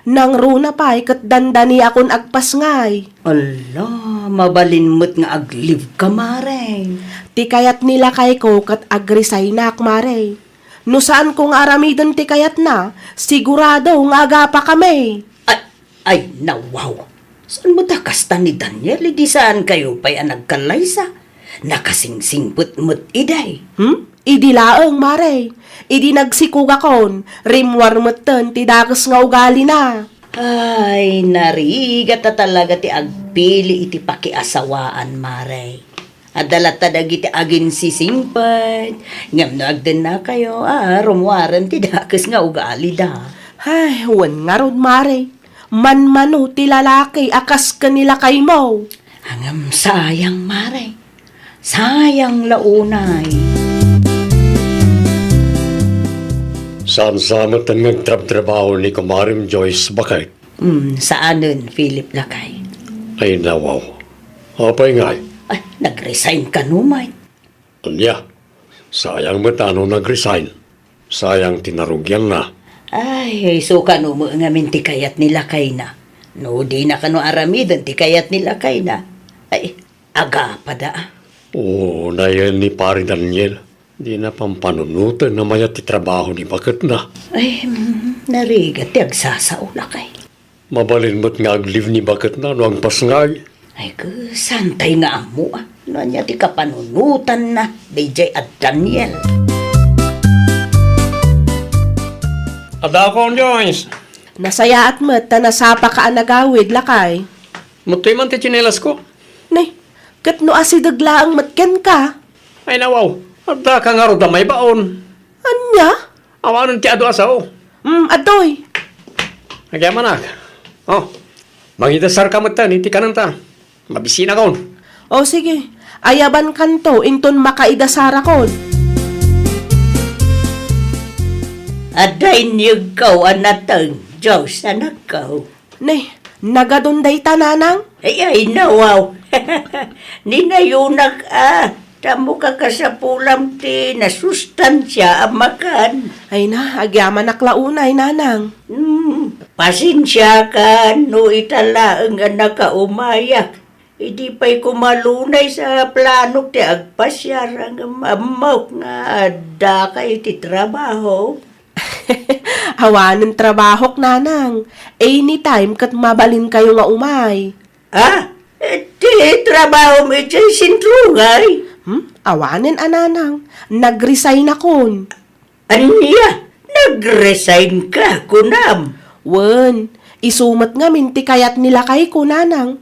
Nangruna pay ket dandaniakon agpasngay. Ala, mabalin met nga ag-leave ka, Mare. Ti kayat ni lakayko ket agresignak, Mare. No saanko nga aramiden ti kayatna, sigurado nga agapakami. Ay, ay, nawaw. Saan met a kasta ni Daniel, idi saankayo pay a nagkallaysa? Nakasingsingpet met idi. Hmm? Idi laeng, Mare. Idi nagsikugakon, rimmuar metten ti dakes nga ugalina. Ay, narigat a talaga ti agpili iti pakiasawaan, Mare. Adda latta dagiti aginsisingpet, ngem no agdennakayo, a, rummuaren ti dakes nga ugalida. Ay, wen ngarud, Mare. Manmano ti lalaki a kas ken ni lakaymo. Ngem sayang, Mare. Sayang la unay. Saan sa metten nga agtrabtrabaho ni kumarem Joyce, baket? Hmm, saanen, Philip, lakay. Ay, nawaw. Apay ngay? Ay, nagresign kano met. Ania? Sayang met a no nagresign. Sayang ti narugianna. Ay, isu kano met ngamin ti kayat ni lakayna. No dina kano aramiden ti kayat ni lakayna. Ay, agapada. Oo, nayen ni Pare Daniel. Dina pampanunoten a mayat ti trabaho ni baketna. Ay, mm, narigat ti agsasao, lakay. Mabalin met nga ag-leave ni baketna no agpasngay. Ay, ket saantay nga ammo, a, no ania ti kapanunotanna daydiay a Daniel. Adakon, Joyce. Nasayaat met ta nasapaka a nagawid, lakay. Mettoy man ti tsinelasko. Nay, ket no asideg laeng met kenka? Ay, nawaw, addaka ngarud a maibaon. Ania? Awanen ti adu a sao. Mm, adtoy. Agyamanak. Oh, mangidasarka metten iti kanenta. Mabisinakon. O, sige. Ayabankanto inton makaidasarakon. Adda inyegko a nateng, Joyce, anakko. Nay, nagadun dayta, nanang? Ay, ay, nawaw. Ninayonak, a. Tammo kakasapulam ti nasustansia a makan. Ay na, agyamanak la unay, nanang. Hmm, pasensiakan no ita laeng a nakaumayak. Idi pay koma lunay sa planok ti agpasiar, ngem ammok nga addaka iti trabaho. Awanen trabahok, nanang. Anytime ket mabalinkayo nga umay. Ah, ti trabahom idiay sentro ngay? Hmm? Awanen a, nanang. Nagresign akon. Ania? Nagresign ka, kunam? Wen, isu met ngamin ti kayat ni lakayko, nanang.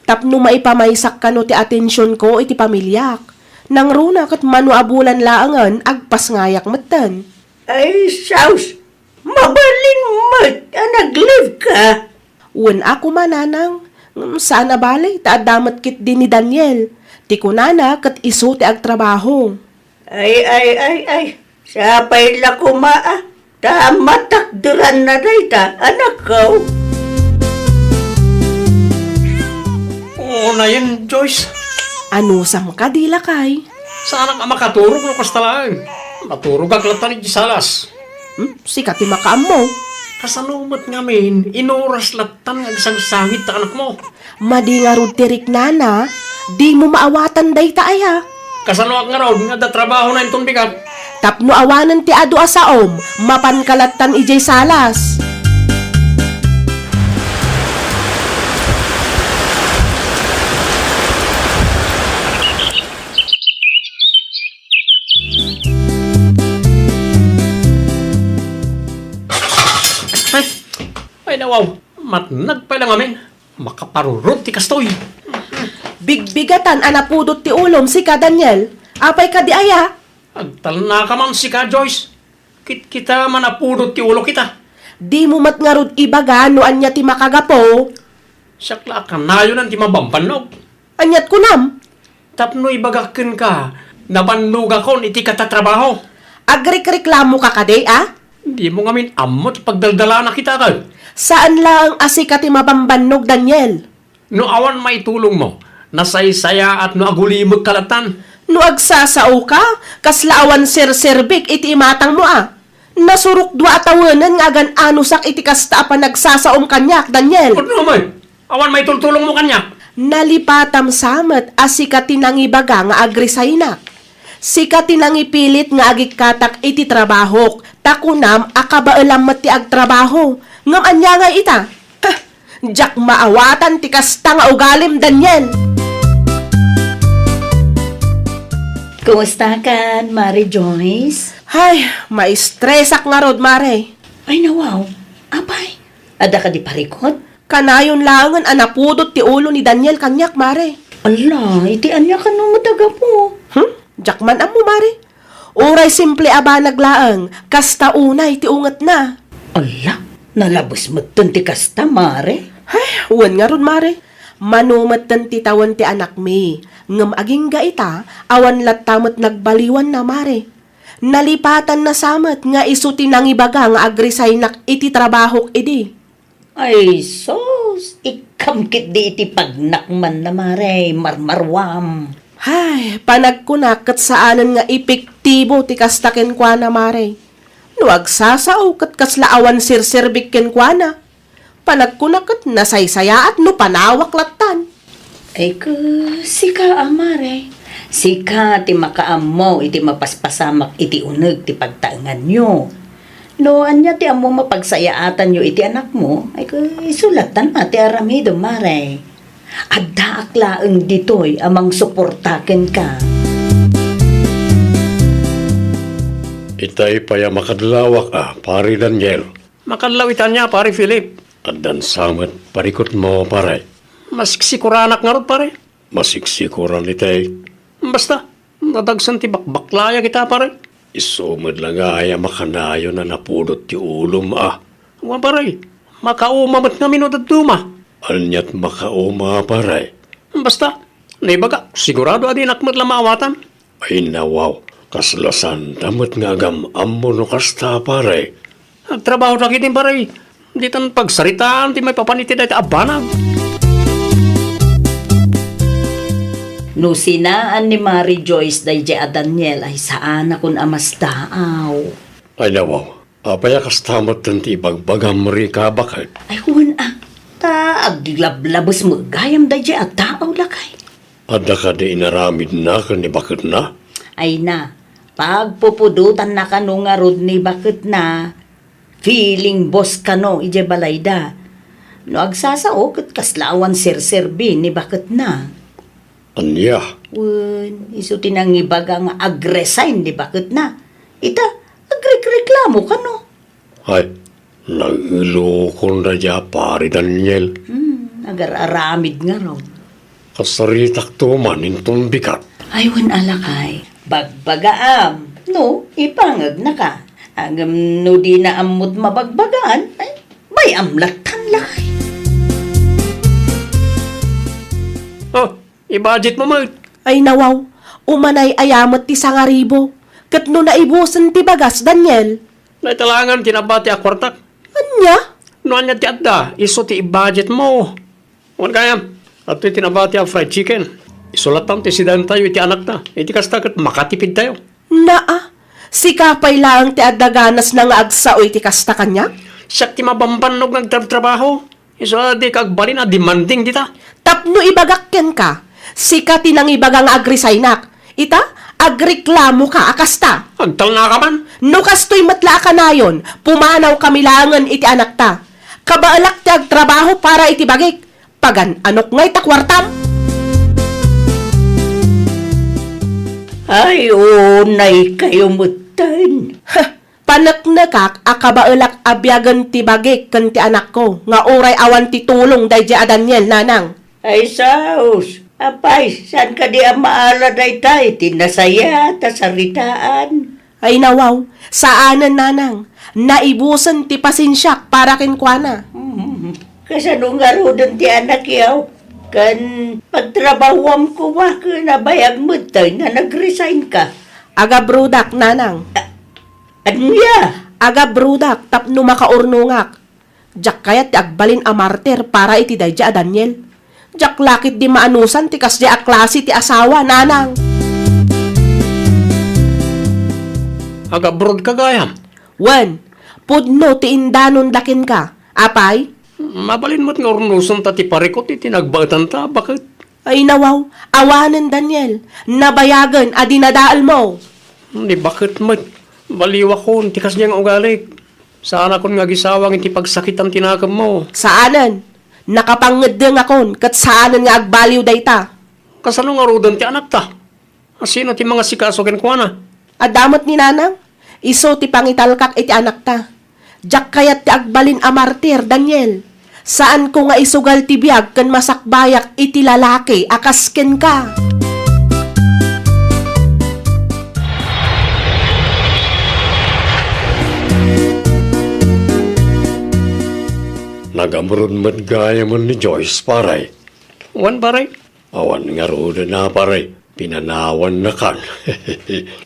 Tapno maipamaysak kano ti atensionko iti pamiliak. Nangruna ket mano a bulan laengen, agpasngayak metten. Ay, sus! Mabalin met a nag-leave ka? Wen a koma, nanang. Ngem saan a bale, ta adda met ketdi ni Daniel. Ti kunana ket isu ti agtrabaho. Ay, ay, ay, ay. Sapay la koma, a. Ta matakderanna dayta, anakko. Unayen, Joyce. Anusam kadi, lakay? Saanak a makaturog no kasta laeng. Maturogak latta idiay salas. Hmm? Sika ti makaammo. Kasano met ngamin, inuras lattan nga agsangsangit ta anakmo? Madi ngarud ti riknana, dimo maawatan dayta aya? Kasanoak ngarud nga adda trabahona inton bigat? Tapno awanen ti adu a saom, mapanka lattan idiay salas. Ay, ay, nawaw. Matnag pay la ngamin. Makaparurot ti kastoy. Bigbigatan a napudot ti ulom, sika, Daniel. Apay kadi aya? Agtalnaka man, sika, Joyce. Kitkita man a pudot ti ulok ita. Dimo met ngarud ibaga no ania ti makagapu. Siak la a kanayonan ti mabambannog. Aniat kunam? Tapno ibagak kenka, nabannogakon iti katatrabaho. Agrikreklamoka kadi, a? Dimo ngamin ammo ti pagdaldalanak ita, ket? Saan laeng a sika ti mabambannog, Daniel. No awan maitulongmo, nasaysayaat no agulimekka lattan. No agsasaoka, kasla awan serserbik iti imatangmo, a? Nasurok dua a tawenen nga agan-anusak iti kasta a panagsasaom kaniak, Daniel. Pudno, may. Awan maitultulongmo kaniak. Nalipatam sa met a sika ti nangibaga nga agresignak. Sika ti nangipilit nga agikkatak iti trabahok, ta kunam a kabaelam met ti agtrabaho. Ngem ania ngay ita? Heh, diak maawatan ti kasta nga ugalim, Daniel. Kumustakan, Mare Joyce? Ay, maistresak ngarud, Mare. Ay, nawaw. Apay, adda kadi parikut? Kanayon laengen a napudot ti ulo ni Daniel kaniak, Mare. Ala, iti ania kano met a gapu? Hmm? Diak man ammo, Mare. Uray simple a banag laeng, kasta unay ti ungetna. Ala, nalabes metten ti kasta, Mare. Ay, wen ngarud, Mare. Mano metten ti tawen ti anakmi, ngem agingga ita, awan latta met nagbaliwanna, Mare. Nalipatanna sa met nga isu ti nangibaga nga agresignak iti trabahok idi. Ay, sus! Ikkam ketdi iti pagnakmanna, Mare, marmaruam. Hay, panagkunak ket saanen nga epektibo ti kasta kenkuana, Mare. No agsasao ket kasla awan serserbik kenkuana. Panagkunak ket nasaysayaat no panawak lattan. Ay, ku, sika a, Mare. Sika ti makaammo iti mapaspasamak iti uneg ti pagtaenganyo. No ania ti ammo mapagsayaatanyo iti anakmo, ay, ku, isu lattan a ti aramidem, Mare. Addaak laeng ditoy a mangsuporta kenka. Itay pay a makadlawak a, Pare Daniel. Makadlaw ita ania, Pare Philip? Addan sa met parikutmo, pare. Masiksikoranak ngarud, pare. Masiksikoran itay. Basta, nadagsen ti bakbaklayak ita, pare. Isu met la ngay a makanayon a napudot ti ulom a. Wen, pare, makauma met ngamin no dadduma. Aniat makauma, pare? Basta, naibagak, sigurado a dinak met la maawatan. Ay, nawaw, kasla saanta met nga agam-ammo no kasta, pare. Agtrabaho dagiti, pare. Ditan pagsaritaan ti maipapan iti dayta a banag. No sinaan ni Mare Joyce daydiay a Daniel ay saanakon a masdaaw. Ay, nawaw, apay a kasta metten ti ibagbagam, Rika, baket? Ay, wen a. Ta aglablabes met gayam daydiay a tao, lakay. Adda kadi inaramidna ken ni baketna? Ay na, pagpupudotanna kano ngarud ni baketna. Feeling boss kano idiay balayda. No agsasao ket kasla awan serserbi ni baketna. Ania? Wen, isu ti nangibaga nga agresign ni baketna. Ita, agrekreklamo kano. Ay, nailokon daydiay a Pare Daniel. Hmm, agar-aramid ngarud. Kasaritakto man inton bigat. Ay, wen a lakay. Bagbagaam, no, ipangegnaka. Ngem no dina ammot mabagbagaan, ay, bay-am lattan lakay. Oh, i-budget mo met. Ay, nawaw, umanay aya met ti sangaribo. Ket no naibusen ti bagas, Daniel? Naitalangan ti nabati a kuartak. Ania? No ania ti adda, isu ti i-budget mo. Wen gayam, adtoy ti nabati a fried chicken. Isu lattan ti sidaentayo iti anakta. Iti kasta ket makatipidtayo. Naa, sika pay laeng ti adda ganasna nga agsao iti kasta kaniak? Siak ti mabambannog nga agtrabtrabaho. Isu a dika agbalin a demanding dita. Tapno ibagak kenka, sika ti nangibaga nga agresignak. Ita, agreklamoka a kasta. Agtalnaka man. No kastoy met la a kanayon, pumanawkami laengen iti anakta. Kabaelak ti agtrabaho para iti bagik. Pagan-anok ngay ta kuartam? Ay, unay kayo metten. Ha! Paneknekak a kabaelak a biagen ti bagik ken ti anakko nga uray awan ti tulong daydiay a Daniel, nanang. Ay, sus! Apay, saan kadi a maala dayta iti nasayaat a saritaan? Ay, nawaw, saanen, nanang. Naibusen ti pasensiak para kenkuana. Hmm, kasano ngaruden ti anakyo? Ken pagtrabahuam koma ken nabayag metten nga nag-resign ka. Agabrodak, nanang. Ania? Agabrodak tapno makaurnongak. Diak kayat ti agbalin a martir para iti daydiay a Daniel. Diak la ketdi maanusan ti kasdiay a klase ti asawa, nanang. Agabrodka gayam? Wen, pudno ti indanonda kenka. Apay? Mabalin met nga urnosenta ti parikut iti nagbaetanta, baket? Ay, nawaw, awanen, Daniel. Nabayagen a dinadaelmo. Ni baket met, baliwakon ti kasdiay nga ugalik. Saanakon nga agisawang iti pagsakitan ti nakemmo. Saanen. Nakapangngeddengakon ket saanen nga agbaliw dayta. Kasano ngaruden ti anakta? Asino ti mangasikaso kenkuana? Adda met ni nanang, isu ti pangitalkak iti anakta. Diak kayat ti agbalin a martir, Daniel. Saanko nga isugal ti biag ken masakbayak iti lalaki a kas kenka. Nagabroad met gayamen ni Joyce, pare. Wen, pare? Awan ngaruden a, pare. Pinanawannakan.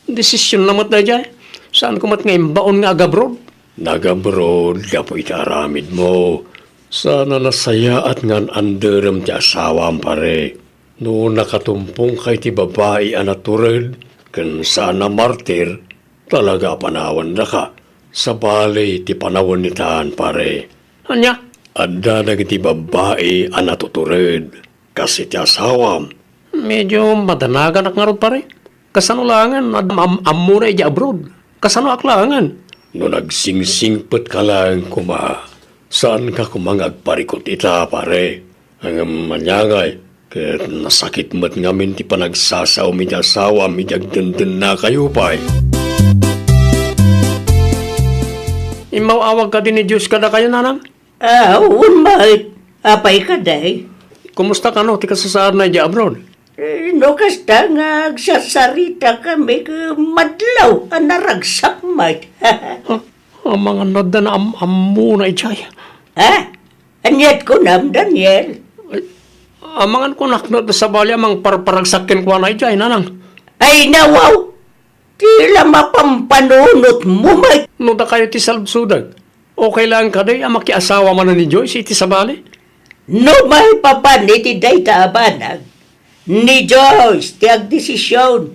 Desisionna met daydiay. Saanko met nga imbaon nga agabroad. Nagabroad gapu iti aramidmo. Saan a nasayaat nga an-anderem ti asawam, pare. No nakatumpongka iti babai a natured ken saan a martir, talaga a panawannaka. Sabali ti panawen itan, pare. Ania? Adda dagiti babbai a natutured. Kas iti asawam. Medio madanaganak ngarud, pare. Kasano laengen? Am-, am-, ammona idiay abroad. Kasanoak laengen? No nagsingsingpetka laeng koma, saanka koma nga agparikut ita, pare. Ngem ania ngay, ket nasakit met ngamin ti panagsasaom iti asawam idi agdendennakayo pay. Immaw-awag kadi ni Joyce kadakayo, nanang? Ah, wen met. Apay kadi? Kumusta kano ti kasasaadna idiay abroad? Eh, no kasta nga agsarsaritakami ket madlaw a naragsak met. Ah, amangan no adda naam-ammona idiay. Ha? Aniat kunam, Daniel? Ay, amangan kunak no adda sabali a mangparparagsak kenkuana idiay, nanang. Ay, nawaw! Ti la mapampanunotmo met. No dakayo ti saludsodak, okay laeng kadi a makiasawa manen ni Joyce iti sabali? No maipapan iti dayta a banag, ni Joyce ti agdesision.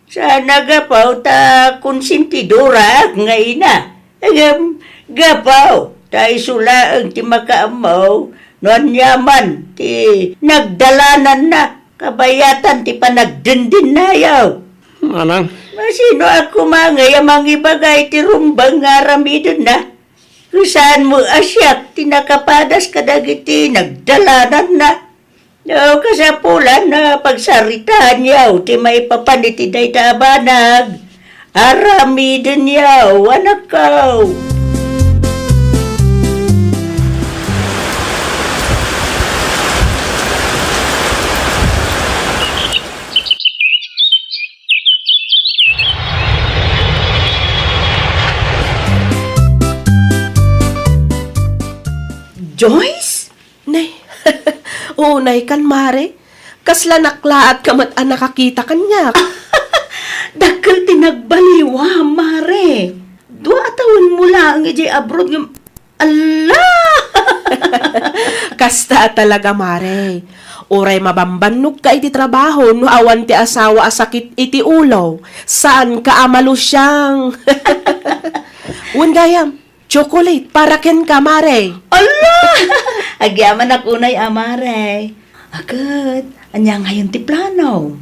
Saan a gapu ta konsentidoraak nga ina. Ngem gapu ta isu laeng ti makaammo no aniaman ti nagdalananna kabayatan ti panagdendinnayo. Manang. Sinoak koma ngay a mangibaga iti rumbeng nga aramidenna? Ket saanmo a siak ti nakapadas kadagiti nagdalananna. No kasapulan a pagsaritaanyo ti maipapan iti dayta a banag, aramidenyo, anakko. Joyce? Nay, unay kan, Mare. Kasla naklaat ka met a nakakita kaniak. Dakkel ti nagbaliwam, Mare. Dua a tawenmo laeng idiay abroad ngem, ala! Kasta a talaga, Mare. Uray mabambannog ka iti trabaho no awan ti asawa a sakit iti ulo, saanka a malusiang. Wen gayam, chocolate para kenka, Mare. Ala! Agyamanak unay a, Mare. Ket, ania ngayon ti plano?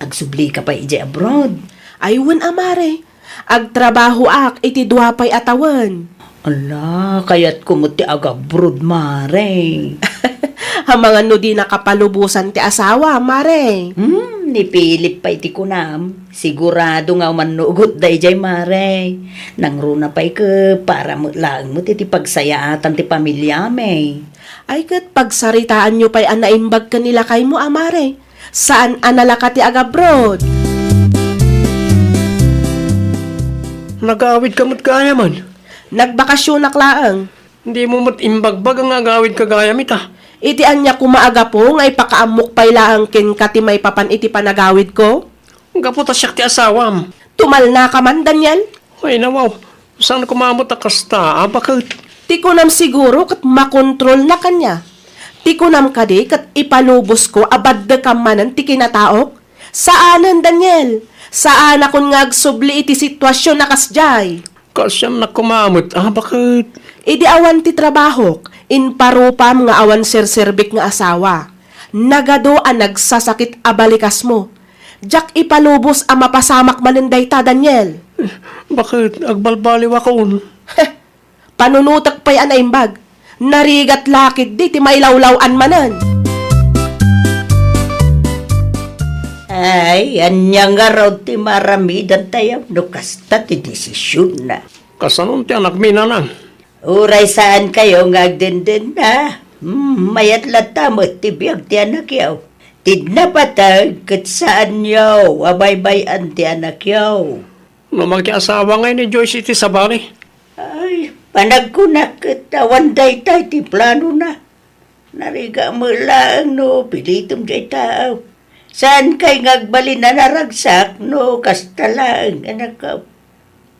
Agsublika pay idiay abroad? Ay, wen a, Mare. Agtrabahoak iti dua pay a tawen. Ala, kayatko met ti agabroad, Mare. Amangan no di nakapalubosan ti asawa, Mare. Hmm, ni Philip pay ti kunam. Sigurado nga umannugot daydiay, Mare. Nangruna pay ket para met laeng met iti pagsayaatan ti pamiliami. Ay ket pagsaritaanyo pay a naimbag ken ni lakaymo a, Mare. Saan a nalaka ti agabroad. Nagawid ka met gayam. Nagbakasionak laeng. Dimo met imbagbaga nga agawid ka gayam ita. Iti ania koma a gapu nga ipakaammok pay laeng kenka ti maipapan iti panagawidko? Gapu ta siak ti asawam. Tumalnaka man, Daniel? Ay, nawaw. Saan koma met a kasta, a baket? Ti kunam siguro ket makontrolna kaniak. Ti kunam kadi ket ipalubosko a baddekam manen ti kinataok? Saanen, Daniel. Saanakon nga agsubli iti situasyon a kasdiay. Kaasiannak koma met, a baket? Idi awan ti trabahok, imparupam nga awan serserbik nga asawa. Nagadu a nagsasakit a balikasmo. Diak ipalubos a mapasamak manen dayta, Daniel. Baket, agbalbaliwakon? Heh, panunotek pay a naimbag. Narigat la ketdi ti mailawlaw-an manen. Ay, ania ngarud ti maaramidantayo no kasta ti desisionna? Kasanon ti anakmi, nanang? Uray saankayo nga agdendenna, hmm, mayat latta met ti biag ti anakyo. Ti napateg ket saanyo a baybay-an ti anakyo. No makiasawa ngay ni Joyce iti sabali? Ay, panagkunak ket awan dayta iti planona. Narigat met laeng no pilitem diay taaw. Saankay nga agbalin a naragsak no kasta laeng, anakko.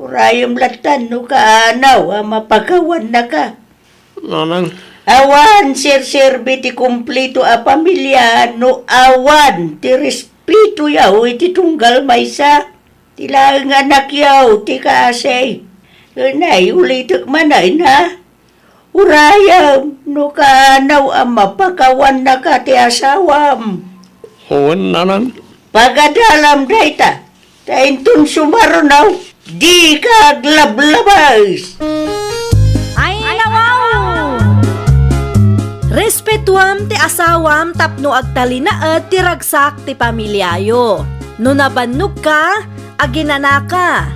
Urayem latta no kaanaw a mapakawannaka. Nanang. Awan serserbi ti kumpleto a pamilia no awan ti respetoyo iti tunggal maysa. Ti laeng anakyo ti kaasi. Unay, ulitek manen, ha? Urayem no kaanaw a mapakawannaka ti asawam. Wen, nanang. Pagadalam dayta, ta inton sumaruno, dika aglablabas. Ay, nawaw! Respetuam ti asawam tapno agtalinaed ti ragsak ti pamiliayo. No nabannogka, aginanaka.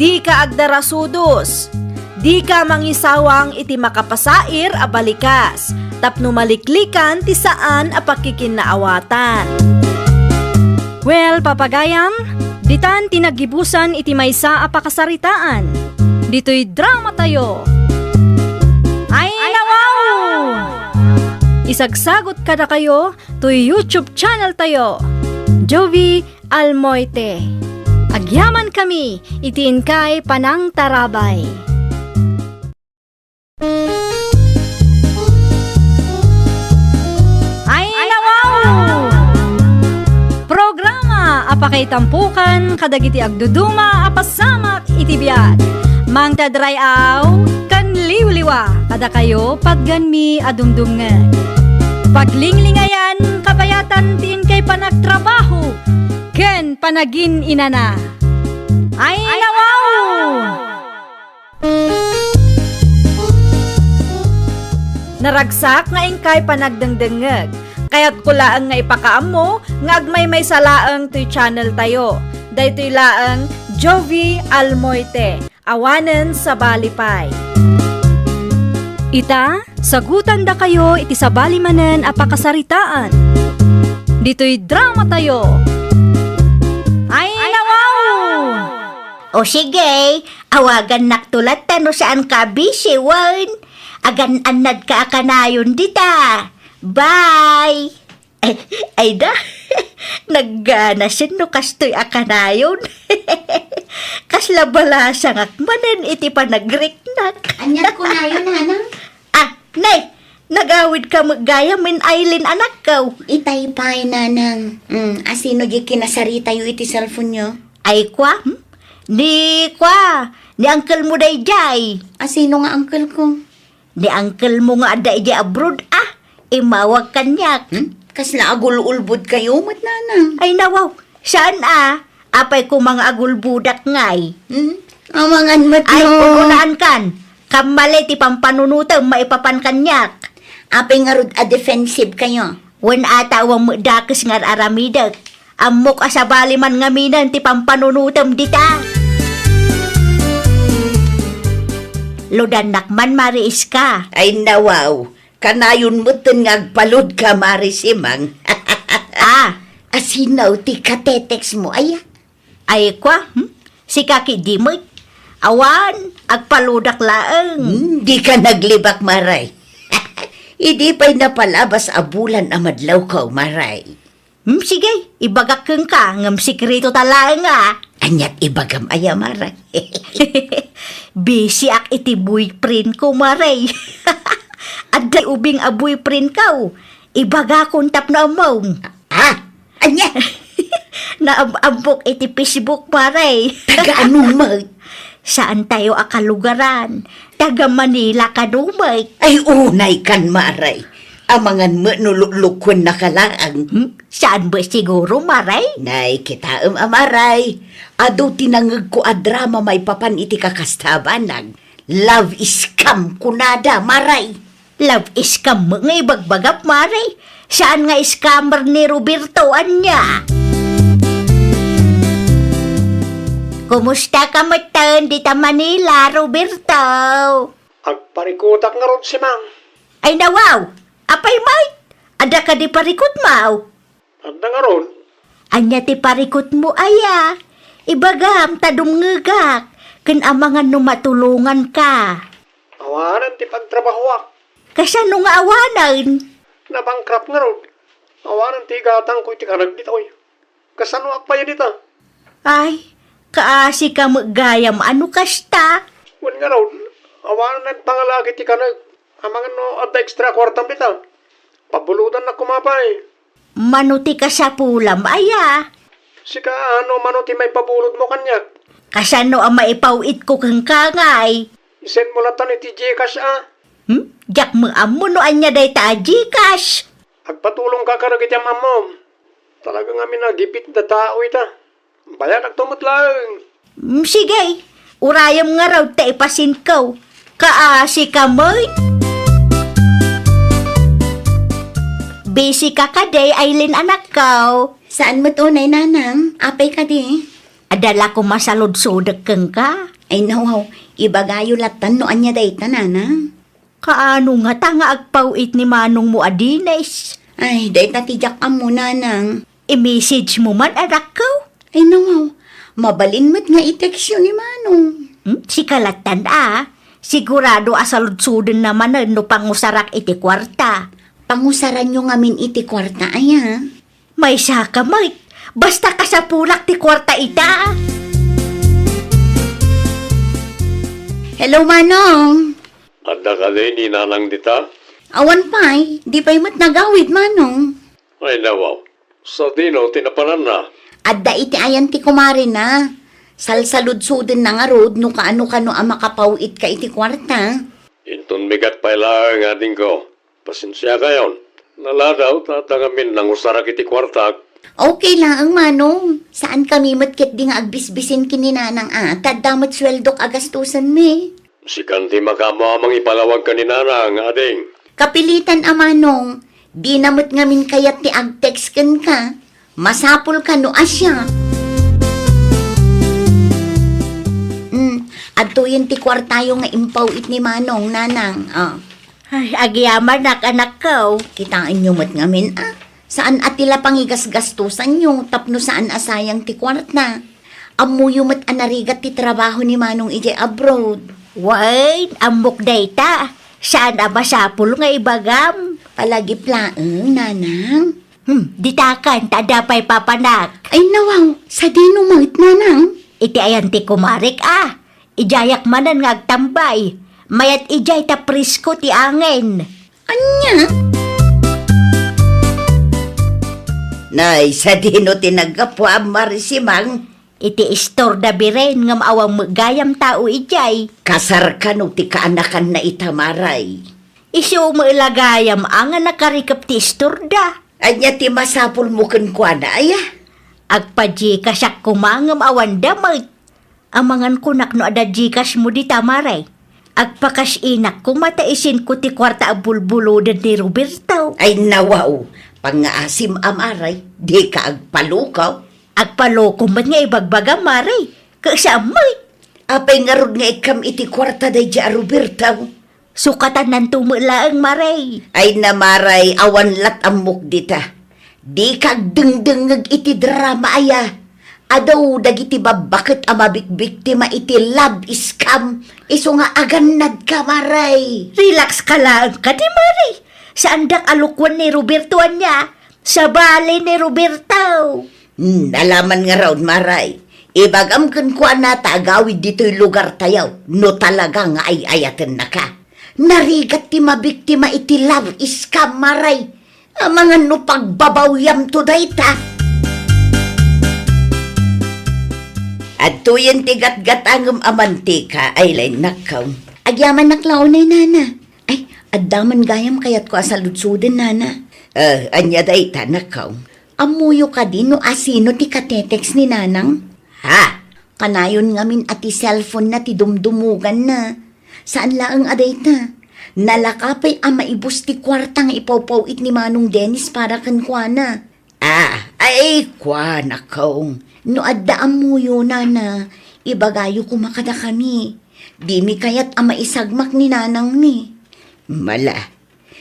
Dika agdarasudos. Dika mangisawang iti makapasair a balikas, tapno maliklikan ti saan a pakkikinnaawatan. Well, papagayam, ditan ti naggibusan iti maysa a pakasaritaan. Ditoy dramatayo. Ay, nawaw! Isagsagot kadakayo toy YouTube channel tayo, Jovi Almoite. Agyamankami iti inkay panangtarabay. Ay, nawaw! Programa a pakaitampokan kadagiti agduduma a pasamak iti biag. Mangted ray-aw ken liwliwa kadakayo, patganmi a dumdumngeg. Paglinglingayan, kabayatan ti inkay panagtrabaho ken panagin-inana. Ay, nawaw! Naragsak nga inkay panagdengdengngeg. Kayatko laeng nga ipakaammo nga agmaymaysa laeng toy channel tayo. Daytoy laeng Jovi Almoite, awanen sabali pay. Ita, sagutandakayo iti sabali manen a pakasaritaan. Ditoy dramatayo. Ay, nawaw! O sige, awagannakto latta no saanka a busy wen. Agan-annadka a kanayon dita. Bye! Ay, ay da, nagganasen no kastoy a kanayon. Kasla balasangak manen iti panagriknak. Aniat kunayo, nanang? Ah, nay, nagawidka met gayam, Eileen, anakko. Itay pay, nanang. Mm, asino di kinasaritayo iti cellphone-yo? Ay, kwa? Hmm? Ni, kwa, ni uncle mo daydiay. Asino nga uncle ko? Ni uncle mo nga adda idiay abroad, ah, imawag kaniak. Hmm? Kasla agul-ulbodkayo met, nanang? Ay, nawaw, saan, ah? Apay koma nga agulbodak ngay? Hmm? Amangan met. Ay, no. Unaankan. Kammali ti pampanunotem maipapan kaniak. Apay ngarud a defensive kayo? Wen ata awan met dakes nga ar-aramidek. Ammok a sabali man ngaminen ti pampanunotem dita. Ludannak man, Mari Iska. Ay, nawaw. Kanayon metten nga agpaludka, Mari Simang. Ah. Asino ti katetext mo, aya? Ay, kwa, hmm? Sika ketdi met. Awan, agpaludak laeng. Hmm, dika naglibak, Maray. Idi pay napalabas a bulan a madlawko, Maray. Hmm, sige, ibagak kenka, ngem sekreto ta laeng, ah. Aniat ibagam aya, Maray? Busy ak iti boyfriend ko, Maray. Adda ubing a boyfriend ko. Ibagakon tapno ammom. Ah, ania? Naam-ammok iti Facebook, Maray. Taga ano met? Saan tayo a kalugaran? Taga Manila kano met? Ay, unay kan, Maray. Amangan met no luklukuennaka laeng. Hmm? Saan met siguro, Maray? Nay, kitaem a, Maray. Adu ti nangegko a drama maipapan iti kakasta a banag. Love scam kunada, Maray. Love scam met nga ibagbagam, Maray. Saan nga scammer ni Roberto, ania? Kumusta ka metten dita Manila, Roberto? Agparikutak ngarud, Simang. Ay, nawaw! Apay met? Adda kadi parikutmo? Adda ngarud. Ania ti parikutmo aya? Ibagam ta dumngegak, ken amangan no matulonganka. Awanen ti pagtrabahoak. Kasano nga awanen? Nabankrupt ngarud. Awanen ti igatangko iti kaneg ditoy. Kasanoak pay dita? Ay, kaasi ka met gayam a no kasta. Wen ngarud, awanen pangalagi ti kaneg. Amangan no adda extra kuartam dita. Pabulodannakon koma pay. Mano ti kasapulam aya? Sika, ano mano ti maipabulodmo kaniak? Kasano a maipaw-itko kenka ngay? Isend mo latan iti Gcash a. Hmm? Diak met ammo no ania dayta a Gcash. Agpatulongka kadagiti am-ammom. Talaga ngamin a gipit da tao ita. Bayanakto met laeng. Mm, sige. Urayem ngarud ta ipasendko. Kaasi ka met. Busy ka kadi, Eileen, anakko? Saan met unay, nanang. Apay kadi? Adda la koma saludsodek kenka. Ay, nawaw. Ibagayo latan no ania dayta, nanang. Kaano ngata nga agpaw-it ni manongmo a Dennis? Ay, dayta ti diak ammo, nanang. I-message mo man, anakko? Ay, nawaw. Mabalin met nga i-textyo ni manong. Hmm? Sika latan a. Sigurado a saludsodenna manen no pangusarak iti kuarta. Pangusaranyo ngamin iti kuarta, aya? Maysa ka met. Basta kasapulak ti kuarta ita. Hello, manong. Adda kadi ni nanang dita? Awan pay, di pay met nagawid, manong. Ay, nawaw. Sadino ti napananna? Adda iti ayan ti kumarena. Salsaludsodenna ngarud no kaano-kano a makapaw-itka iti kuarta. Inton bigat pay laeng, adingko. Pasensiakayon. Naladaw ta adda ngamin nangusarak iti kuartak. Okay laeng, manong. Saan kami met ketdi nga agbisbisin ken ni nanang a, ta adda met sueldok a gastusenmi. Sikan ti makaammo a mangipalawag ken ni nanang, ading. Kapilitan a, manong. Dina met ngamin kayat ti ag-text kenka. Masapul kano a siak. Hmm, adtoyen ti kuartayo nga impaw-it ni manong, nanang. Ah. Ay, agyamanak, anakko. Kitaenyo met ngamin, ah. Saan a ti la pangigasgastosanyo tapno saan a sayang ti kuarta. Ammoyo met a narigat ti trabaho ni manong idiay abroad. Wen, ammok dayta. Saan a masapul nga ibagam. Palagip laeng, nanang. Hmm, ditakan, ta adda pay papanak. Ay, nawaw, sadino met, nanang? Iti ayan ti kumarik, a. Idiayak manen nga agtambay. Mayat idiay ta presko ti angin. Ania? Nay, sadino ti naggapuam, Mari Simang? Iti istorda biren ngem awan met gayam tao idiay. Kasar kano ti kaanakanna ita, Maray? Isu met la gayam a nga nakarikep ti istorda. Ania ti masapulmo kenkuana, aya? Agpa-Gcashak koma ngem awanda met. Amangan kunak no adda Gcash mo dita, Maray. Agpa-cash inak koma ta isinko ti kuarta a bulbuloden ni Roberto. Ay, nawaw, pangngaasim a, Maray, dika agpalukaw. Agpaluko met nga ibagbaga, Maray. Kasaam met. Apay ngarud nga ikkam iti kuarta daydi a Roberto? Sukatannanto met laeng, Maray. Ay na, Maray, awan lat ammok dita. Dika agdengdengngeg iti drama, aya. Adu dagiti babbaket a mabikbiktima iti love scam. Isu nga agannadka, Maray. Relax ka laeng kadi, Maray. Saandak a lukwan ni Roberto ania. Sabali ni Roberto. Hmm, alaman ngarud, Maray. Ibagam kenkuana ta agawid ditoy lugartayo no talaga nga ay-ayatennaka. Narigat ti mabiktima iti love scam, Maray. Amangan no pagbabawyamto dayta. Adtoyen ti gatgatangem a mantika, Aileen, nakkaw. Agyamanak la unay, nana. Ay, adda man gayam kayatko a saludsoden, nana. Eh, ania dayta, nakkaw? Ammoyo kadi no asino ti katetext ni nanang? Ha? Kanayon ngamin a ti cellphone-na ti dumdumuganna. Saan laeng a dayta. Nalaka pay a maibus ti kuarta nga ipawpaw-it ni Manong Dennis para kenkuana. Ah, ay, kuanakong. No adda ammoyo, nana, ibagayo koma kadakami. Dimi kayat a maisagmak ni nanangmi. Mala,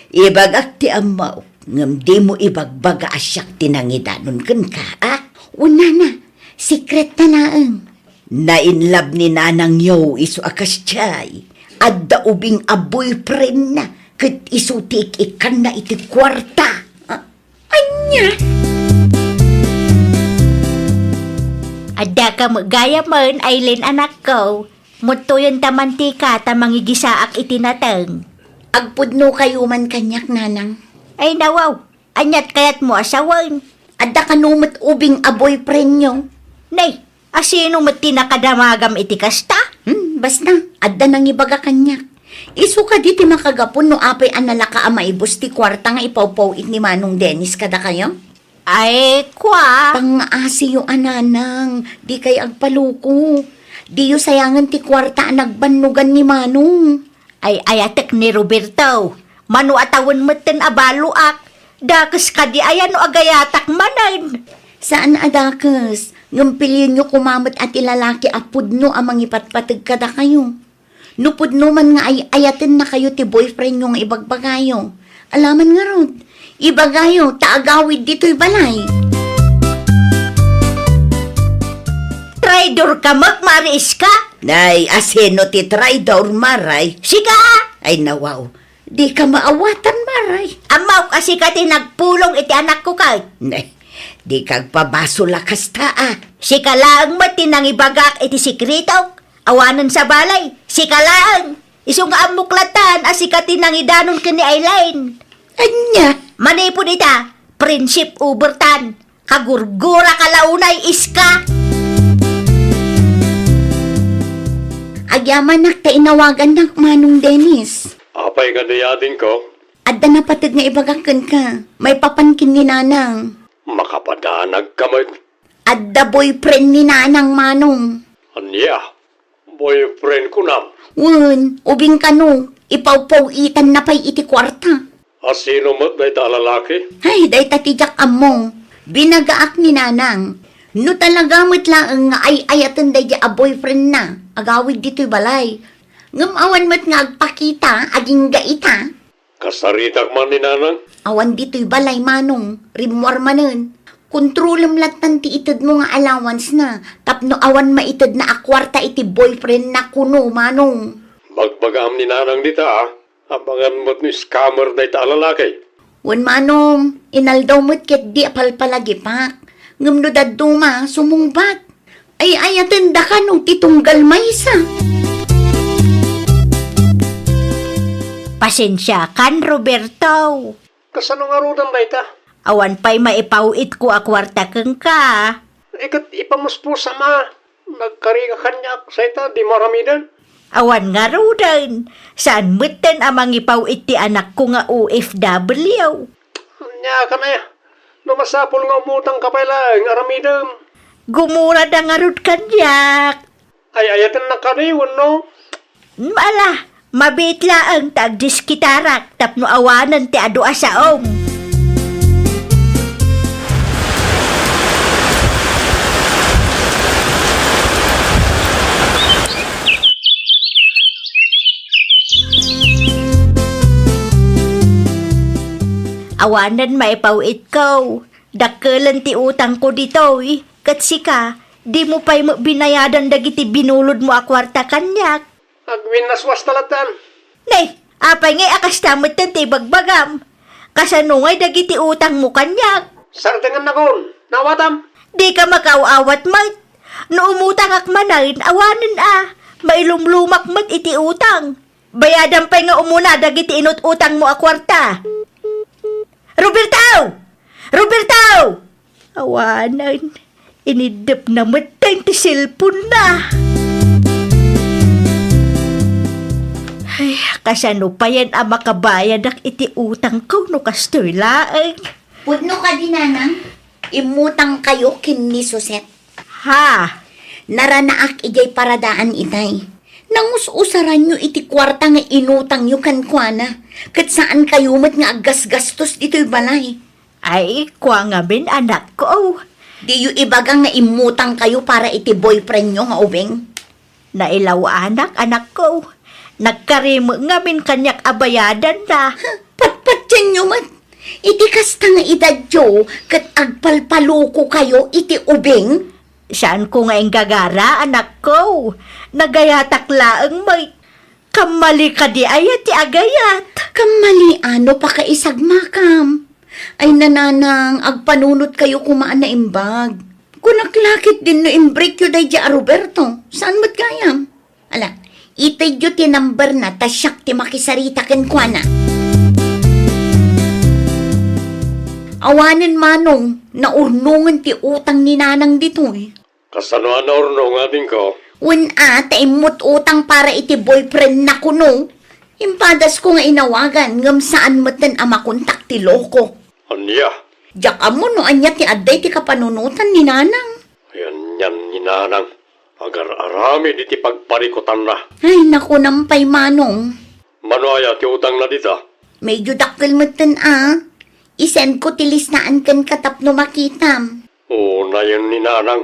ibagak ti ammok, ngem dimo ibagbaga a siak ti nangidanon kenka, a? Wen, nana, secret-na laeng. Nainlove ni nanangyo isu a kasdiay. Adda ubing a boyfriend-na, ket isu ti ik-ikkanna iti kuarta. A-, ania? Addaka met gayamen, Aileen, anakko. Muttoyen ta mantika ta mangigisaak iti nateng. Agpudnokayo man kaniak, nanang. Ay, nawaw. Aniat kayatmo a sawen? Adda kano met ubing a boyfriend-yo? Nay, asino met ti nakadamagam iti kasta? Hmm, basta, adda nangibaga kaniak. Isu kadi ti makagapu no apay a nalaka a maibus ti kuarta nga ipawpaw-it ni Manong Dennis kadakayo? Ay, kua. Pangngaasim a, nanang, dikay agpaluko. Diyo sayangen ti kuarta a nagbannogan ni Manong. Ay-ayatek ni Roberto. Mano a tawen metten a baloak. Dakes kadi aya no agayatak manen? Saan a dakes, ngem pilienyo koma met a ti lalaki a pudno a mangipatpateg kadakayo. No pudno man nga ay-ayatennakayo ti boyfriend-yo nga ibagbagayo, alaman ngarud, ibagayo ta agawid ditoy balay. Traidor ka met, Mari Iska! Nay, asino ti traidor, Maray? Sika! Ay, nawaw. Dika maawatan, Maray. Ammok a sika ti nagpulong iti anakko ket. Nay, dika agpabasol a kasta, a. Sika laeng met ti nangibagak iti sekretok. Awanen sa balay, sika laeng. Isu nga ammok lattan a sika ti nangidanon ken ni Aileen. Ania? Manipud ita, friendship over tan. Kagurgura ka la unay, Iska. Agyamanak ta inawagannak, Manong Dennis. Apay nga ni adingko? Adda napateg nga ibagak kenka. Maipapan ken ni nanang. Makapadanag ka met. Adda boyfriend ni nanang, Manong. Ania? Boyfriend kunam? Wen, ubing kano, ipawpaw-itanna pay iti kuarta. Asino met dayta a lalaki? Ay, dayta ti diak ammo. Binagaak ni nanang. No talaga met laeng nga ay-ayaten daydi a boyfriend-na, agawid ditoy balay. Ngem awan met nga agpakita, agingga ita. Kasaritak man ni nanang? Awan ditoy balay, Manong. Rimmuar manen. Kontrolem lattan ti itedmo nga allowance-na tapno awan maitedna a kuarta iti boyfriend-na kuno, Manong. Bagbagaam ni nanang dita, a. Amangan met no scammer dayta a lalaki. Wen manong, inaldaw met ketdi a palpalagipak. Ngem no dadduma, sumungbat. Ay-ayatendaka no ti tunggal maysa. Pasensiakan, Roberto. Kasano ngaruden dayta? Awan pay maipaw-itko a kuarta kenka. Iket ipamuspusa ma. Nagkariga kaniak, sayta, di maramiden. Awan ngaruden. Saan metten a mangipaw iti anakko nga O F W. Ania ka na ya? No masapul nga umutang ka pay laeng, aramidem. Gumurada ngarud kaniak. Ay-ayatennak kadi wenno? Mm, ala, mabiit laeng ta agdiskitarak tapno awanen ti adu a saom. Awanen maipaw-itko. Dakkelen ti utangko ditoy, ket sika, dimo pay met binayadan dagiti binulodmo a kuarta kaniak. Agwinnaswasta latta. Nay, apay ngay a kasta metten ti ibagbagam? Kasano ngay dagiti utangmo kaniak? Sardengannakon, naawatam. Dika makaaw-awat met. No umutangak manen, awanen a, mailumlumak met iti utang. Bayadam pay nga umuna dagiti inut-utangmo a kuarta. Roberto! Roberto! Awanen, iniddepna metten ti cellphone-na. Ay, kasano payen a makabayadak iti utangko no kastoy laeng? Pudno kadi, nanang? Immutangkayo ken ni Suset. Ha? Naranaak idiay paradaan itay. Nangus-usaranyo iti kuarta nga inutangyo kenkuana, ket saankayo met nga aggasgastos ditoy balay. Ay, kua ngamin, anakko. Diyo ibaga nga immutangkayo para iti boyfriendyo nga ubing? Nailawanak, anakko. Nagkari met ngamin kaniak a bayadanna. Patpatienyo met. Iti kasta nga edadyo ket agpalpalokokayo iti ubing? Saanko nga inggagara, anakko. Nagayatak laeng met. Kammali kadi aya ti agayat? Kammali a no pakaisagmakam. Ay, nanang, agpanunotkayo koma a naimbag. Kunak la ketdin no imbrekyo daydiay a Roberto. Saan met gayam? Ala, itedyo ti number-na ta siak ti makisarita kenkuana. Awanen manong, naurnongen ti utang ni nanang ditoy. Kasano a naurnong, adingko? Wen a, ta immut utang para iti boyfriend-na kuno. Impadasko nga inawagan, ngem saan metten a makontak ti loko. Ania? Diak ammo no ania ti adda iti kapanunotan ni nanang. Ay, anian ni nanang? Agar-aramid iti pagparikutanna. Ay, nakunam pay manong. Mano aya ti utangna dita? Medyo dakkel metten a. I-send ko ti listaan kenka tapno makitam. Unayen ni nanang,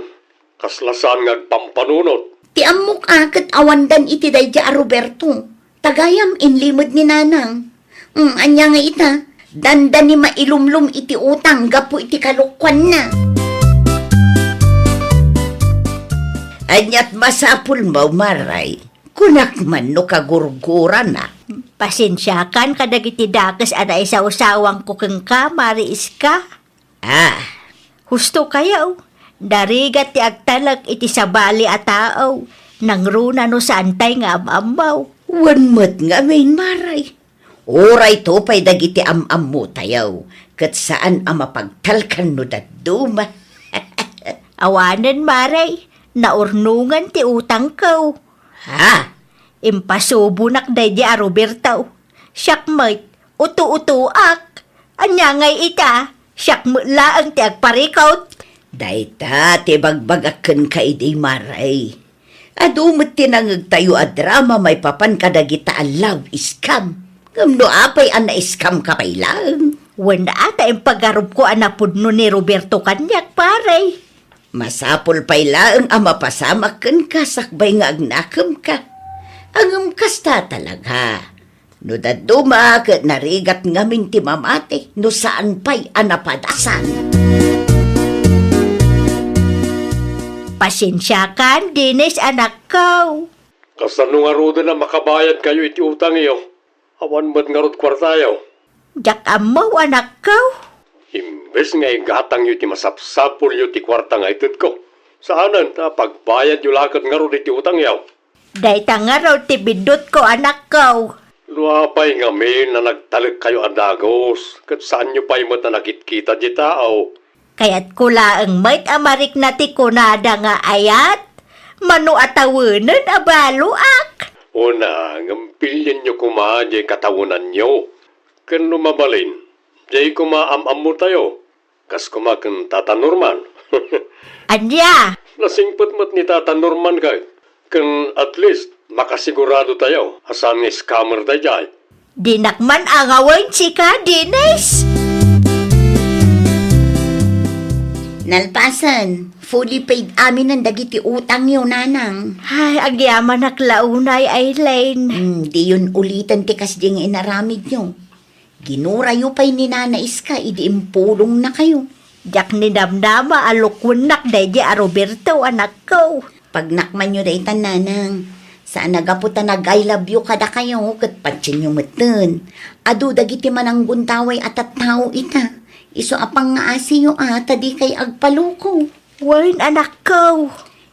kasla saan nga agpampanunot. Ti ammok a ket awandan iti daydiay a Roberto. Tagayam, inlimed ni nanang. Mm, ania nga ita, dandani mailumlom iti utang gapu iti kalokuanna. Aniat masapulmo, Maray? Kunak man no kagurgurana. Pasensiakan kadagiti dakes a naisawsawangko kenka, Mari Iska. Ah. Husto kayo, narigat ti agtalek iti sabali a tao, nangruna no saantay nga am-ammo. Wen met ngamin, Maray. Uray to pay dagiti am-ammotayo, ket saan a mapagtalkan no dadduma. Awanen, Maray, naurnongan ti utangko. Ha? Impasubonak daydi a Roberto. Siak met, uto-utoak. Ania ngay ita? Siak met laeng ti agparikot. Dayta ti bagbagak kenka idi, Maray. Adu met ti nangegtayo a drama maipapan kadagita a love scam. Ngem no apay a na-scam ka pay laeng? Wen a ta impagarupko a napudno ni Roberto kaniak, pare. Masapul pay laeng a mapasamak kenka sakbay nga agnakemka. Ngem kasta talaga. No dadduma ket narigat ngamin ti mamati no saan pay a napadasan. Pasensiakan, Dennis, anakko. Kasano ngaruden a makabayadkayo iti utangyo? Awan met ngarud kuartayo. Diak ammo, anakko. Imbes nga igatangyo ti masapsapulyo ti kuarta nga itedko, saanen ta pagbayadyo la ket ngarud iti utangyo. Dayta ngarud ti biddutko, anakko. No apay ngamin a nagtalekkayo a dagus, ket saanyo pay met a nakitkita diay tao? Kayatko laeng met a marikna ti kunada nga ayat, mano a tawenen a baloak. Una, ngem pilienyo koma diay katawenanyo. Ken no mabalin, diay koma am-ammotayo, kas koma ken Tata Norman. Ania? Nasingpet met ni Tata Norman kay, ken at least, makasiguradotayo a saan nga scammer daydiay. Dinak man angawen sika, Dennis. Nalpasen, fully paid aminen dagiti utangyo, nanang. Ay, agyamanak la unay, Aileen. Hmm, diyon uliten ti kasdi nga inaramidyo. Ginurayo pay ni Nana Iska idi impulongnakayo. Diak ninamnama a lukuennak daydi a Roberto, anakko. Pagnakmanyo daytan, nanang. Saan a gapu ta nag-I love you kadakayo ket patienyo metten. Adu dagiti mananggundaway a tattao ita. Isu a pangngaasiyo a ta dikay agpaloko. Wen, anakko.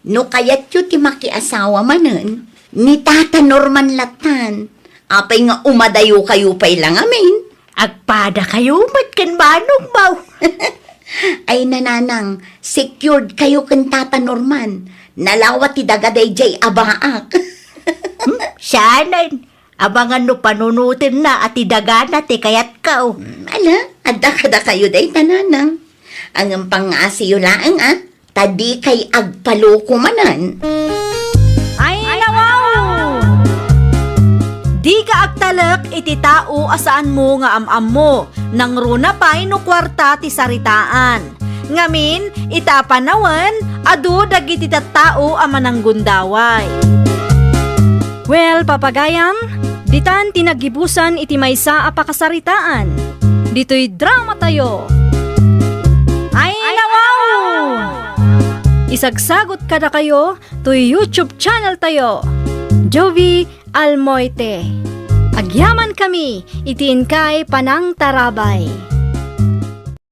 No kayatyo ti makiasawa manen, ni Tata Norman latan. Apay nga umadayokayo pay la ngamin? Agpadakayo met ken manongmo. Ay, nanang, secured kayo ken Tata Norman. Nalawa ti daga daydiay a baak. Hmm, saanen. Amangan no panunotenna a ti dagana ti kayatko. Hmm, ala, adda kadakayo dayta, nanang. Ngem pangngaasiyo laeng, a, ta dikay agpaloko manen. Ay, nawaw! Dika agtalek iti tao a saanmo nga am-ammo, nangruna pay no kuarta ti saritaan. Ngamin, ita a panawen, adu dagiti tattao a mananggundaway. Well, papagayam, ditan ti naggibusan iti maysa a pakasaritaan. Ditoy dramatayo. Ay, nawaw! Isagsagot kadakayo toy YouTube channel tayo, Jovi Almoite. Agyaman kami iti inkay panangtarabay.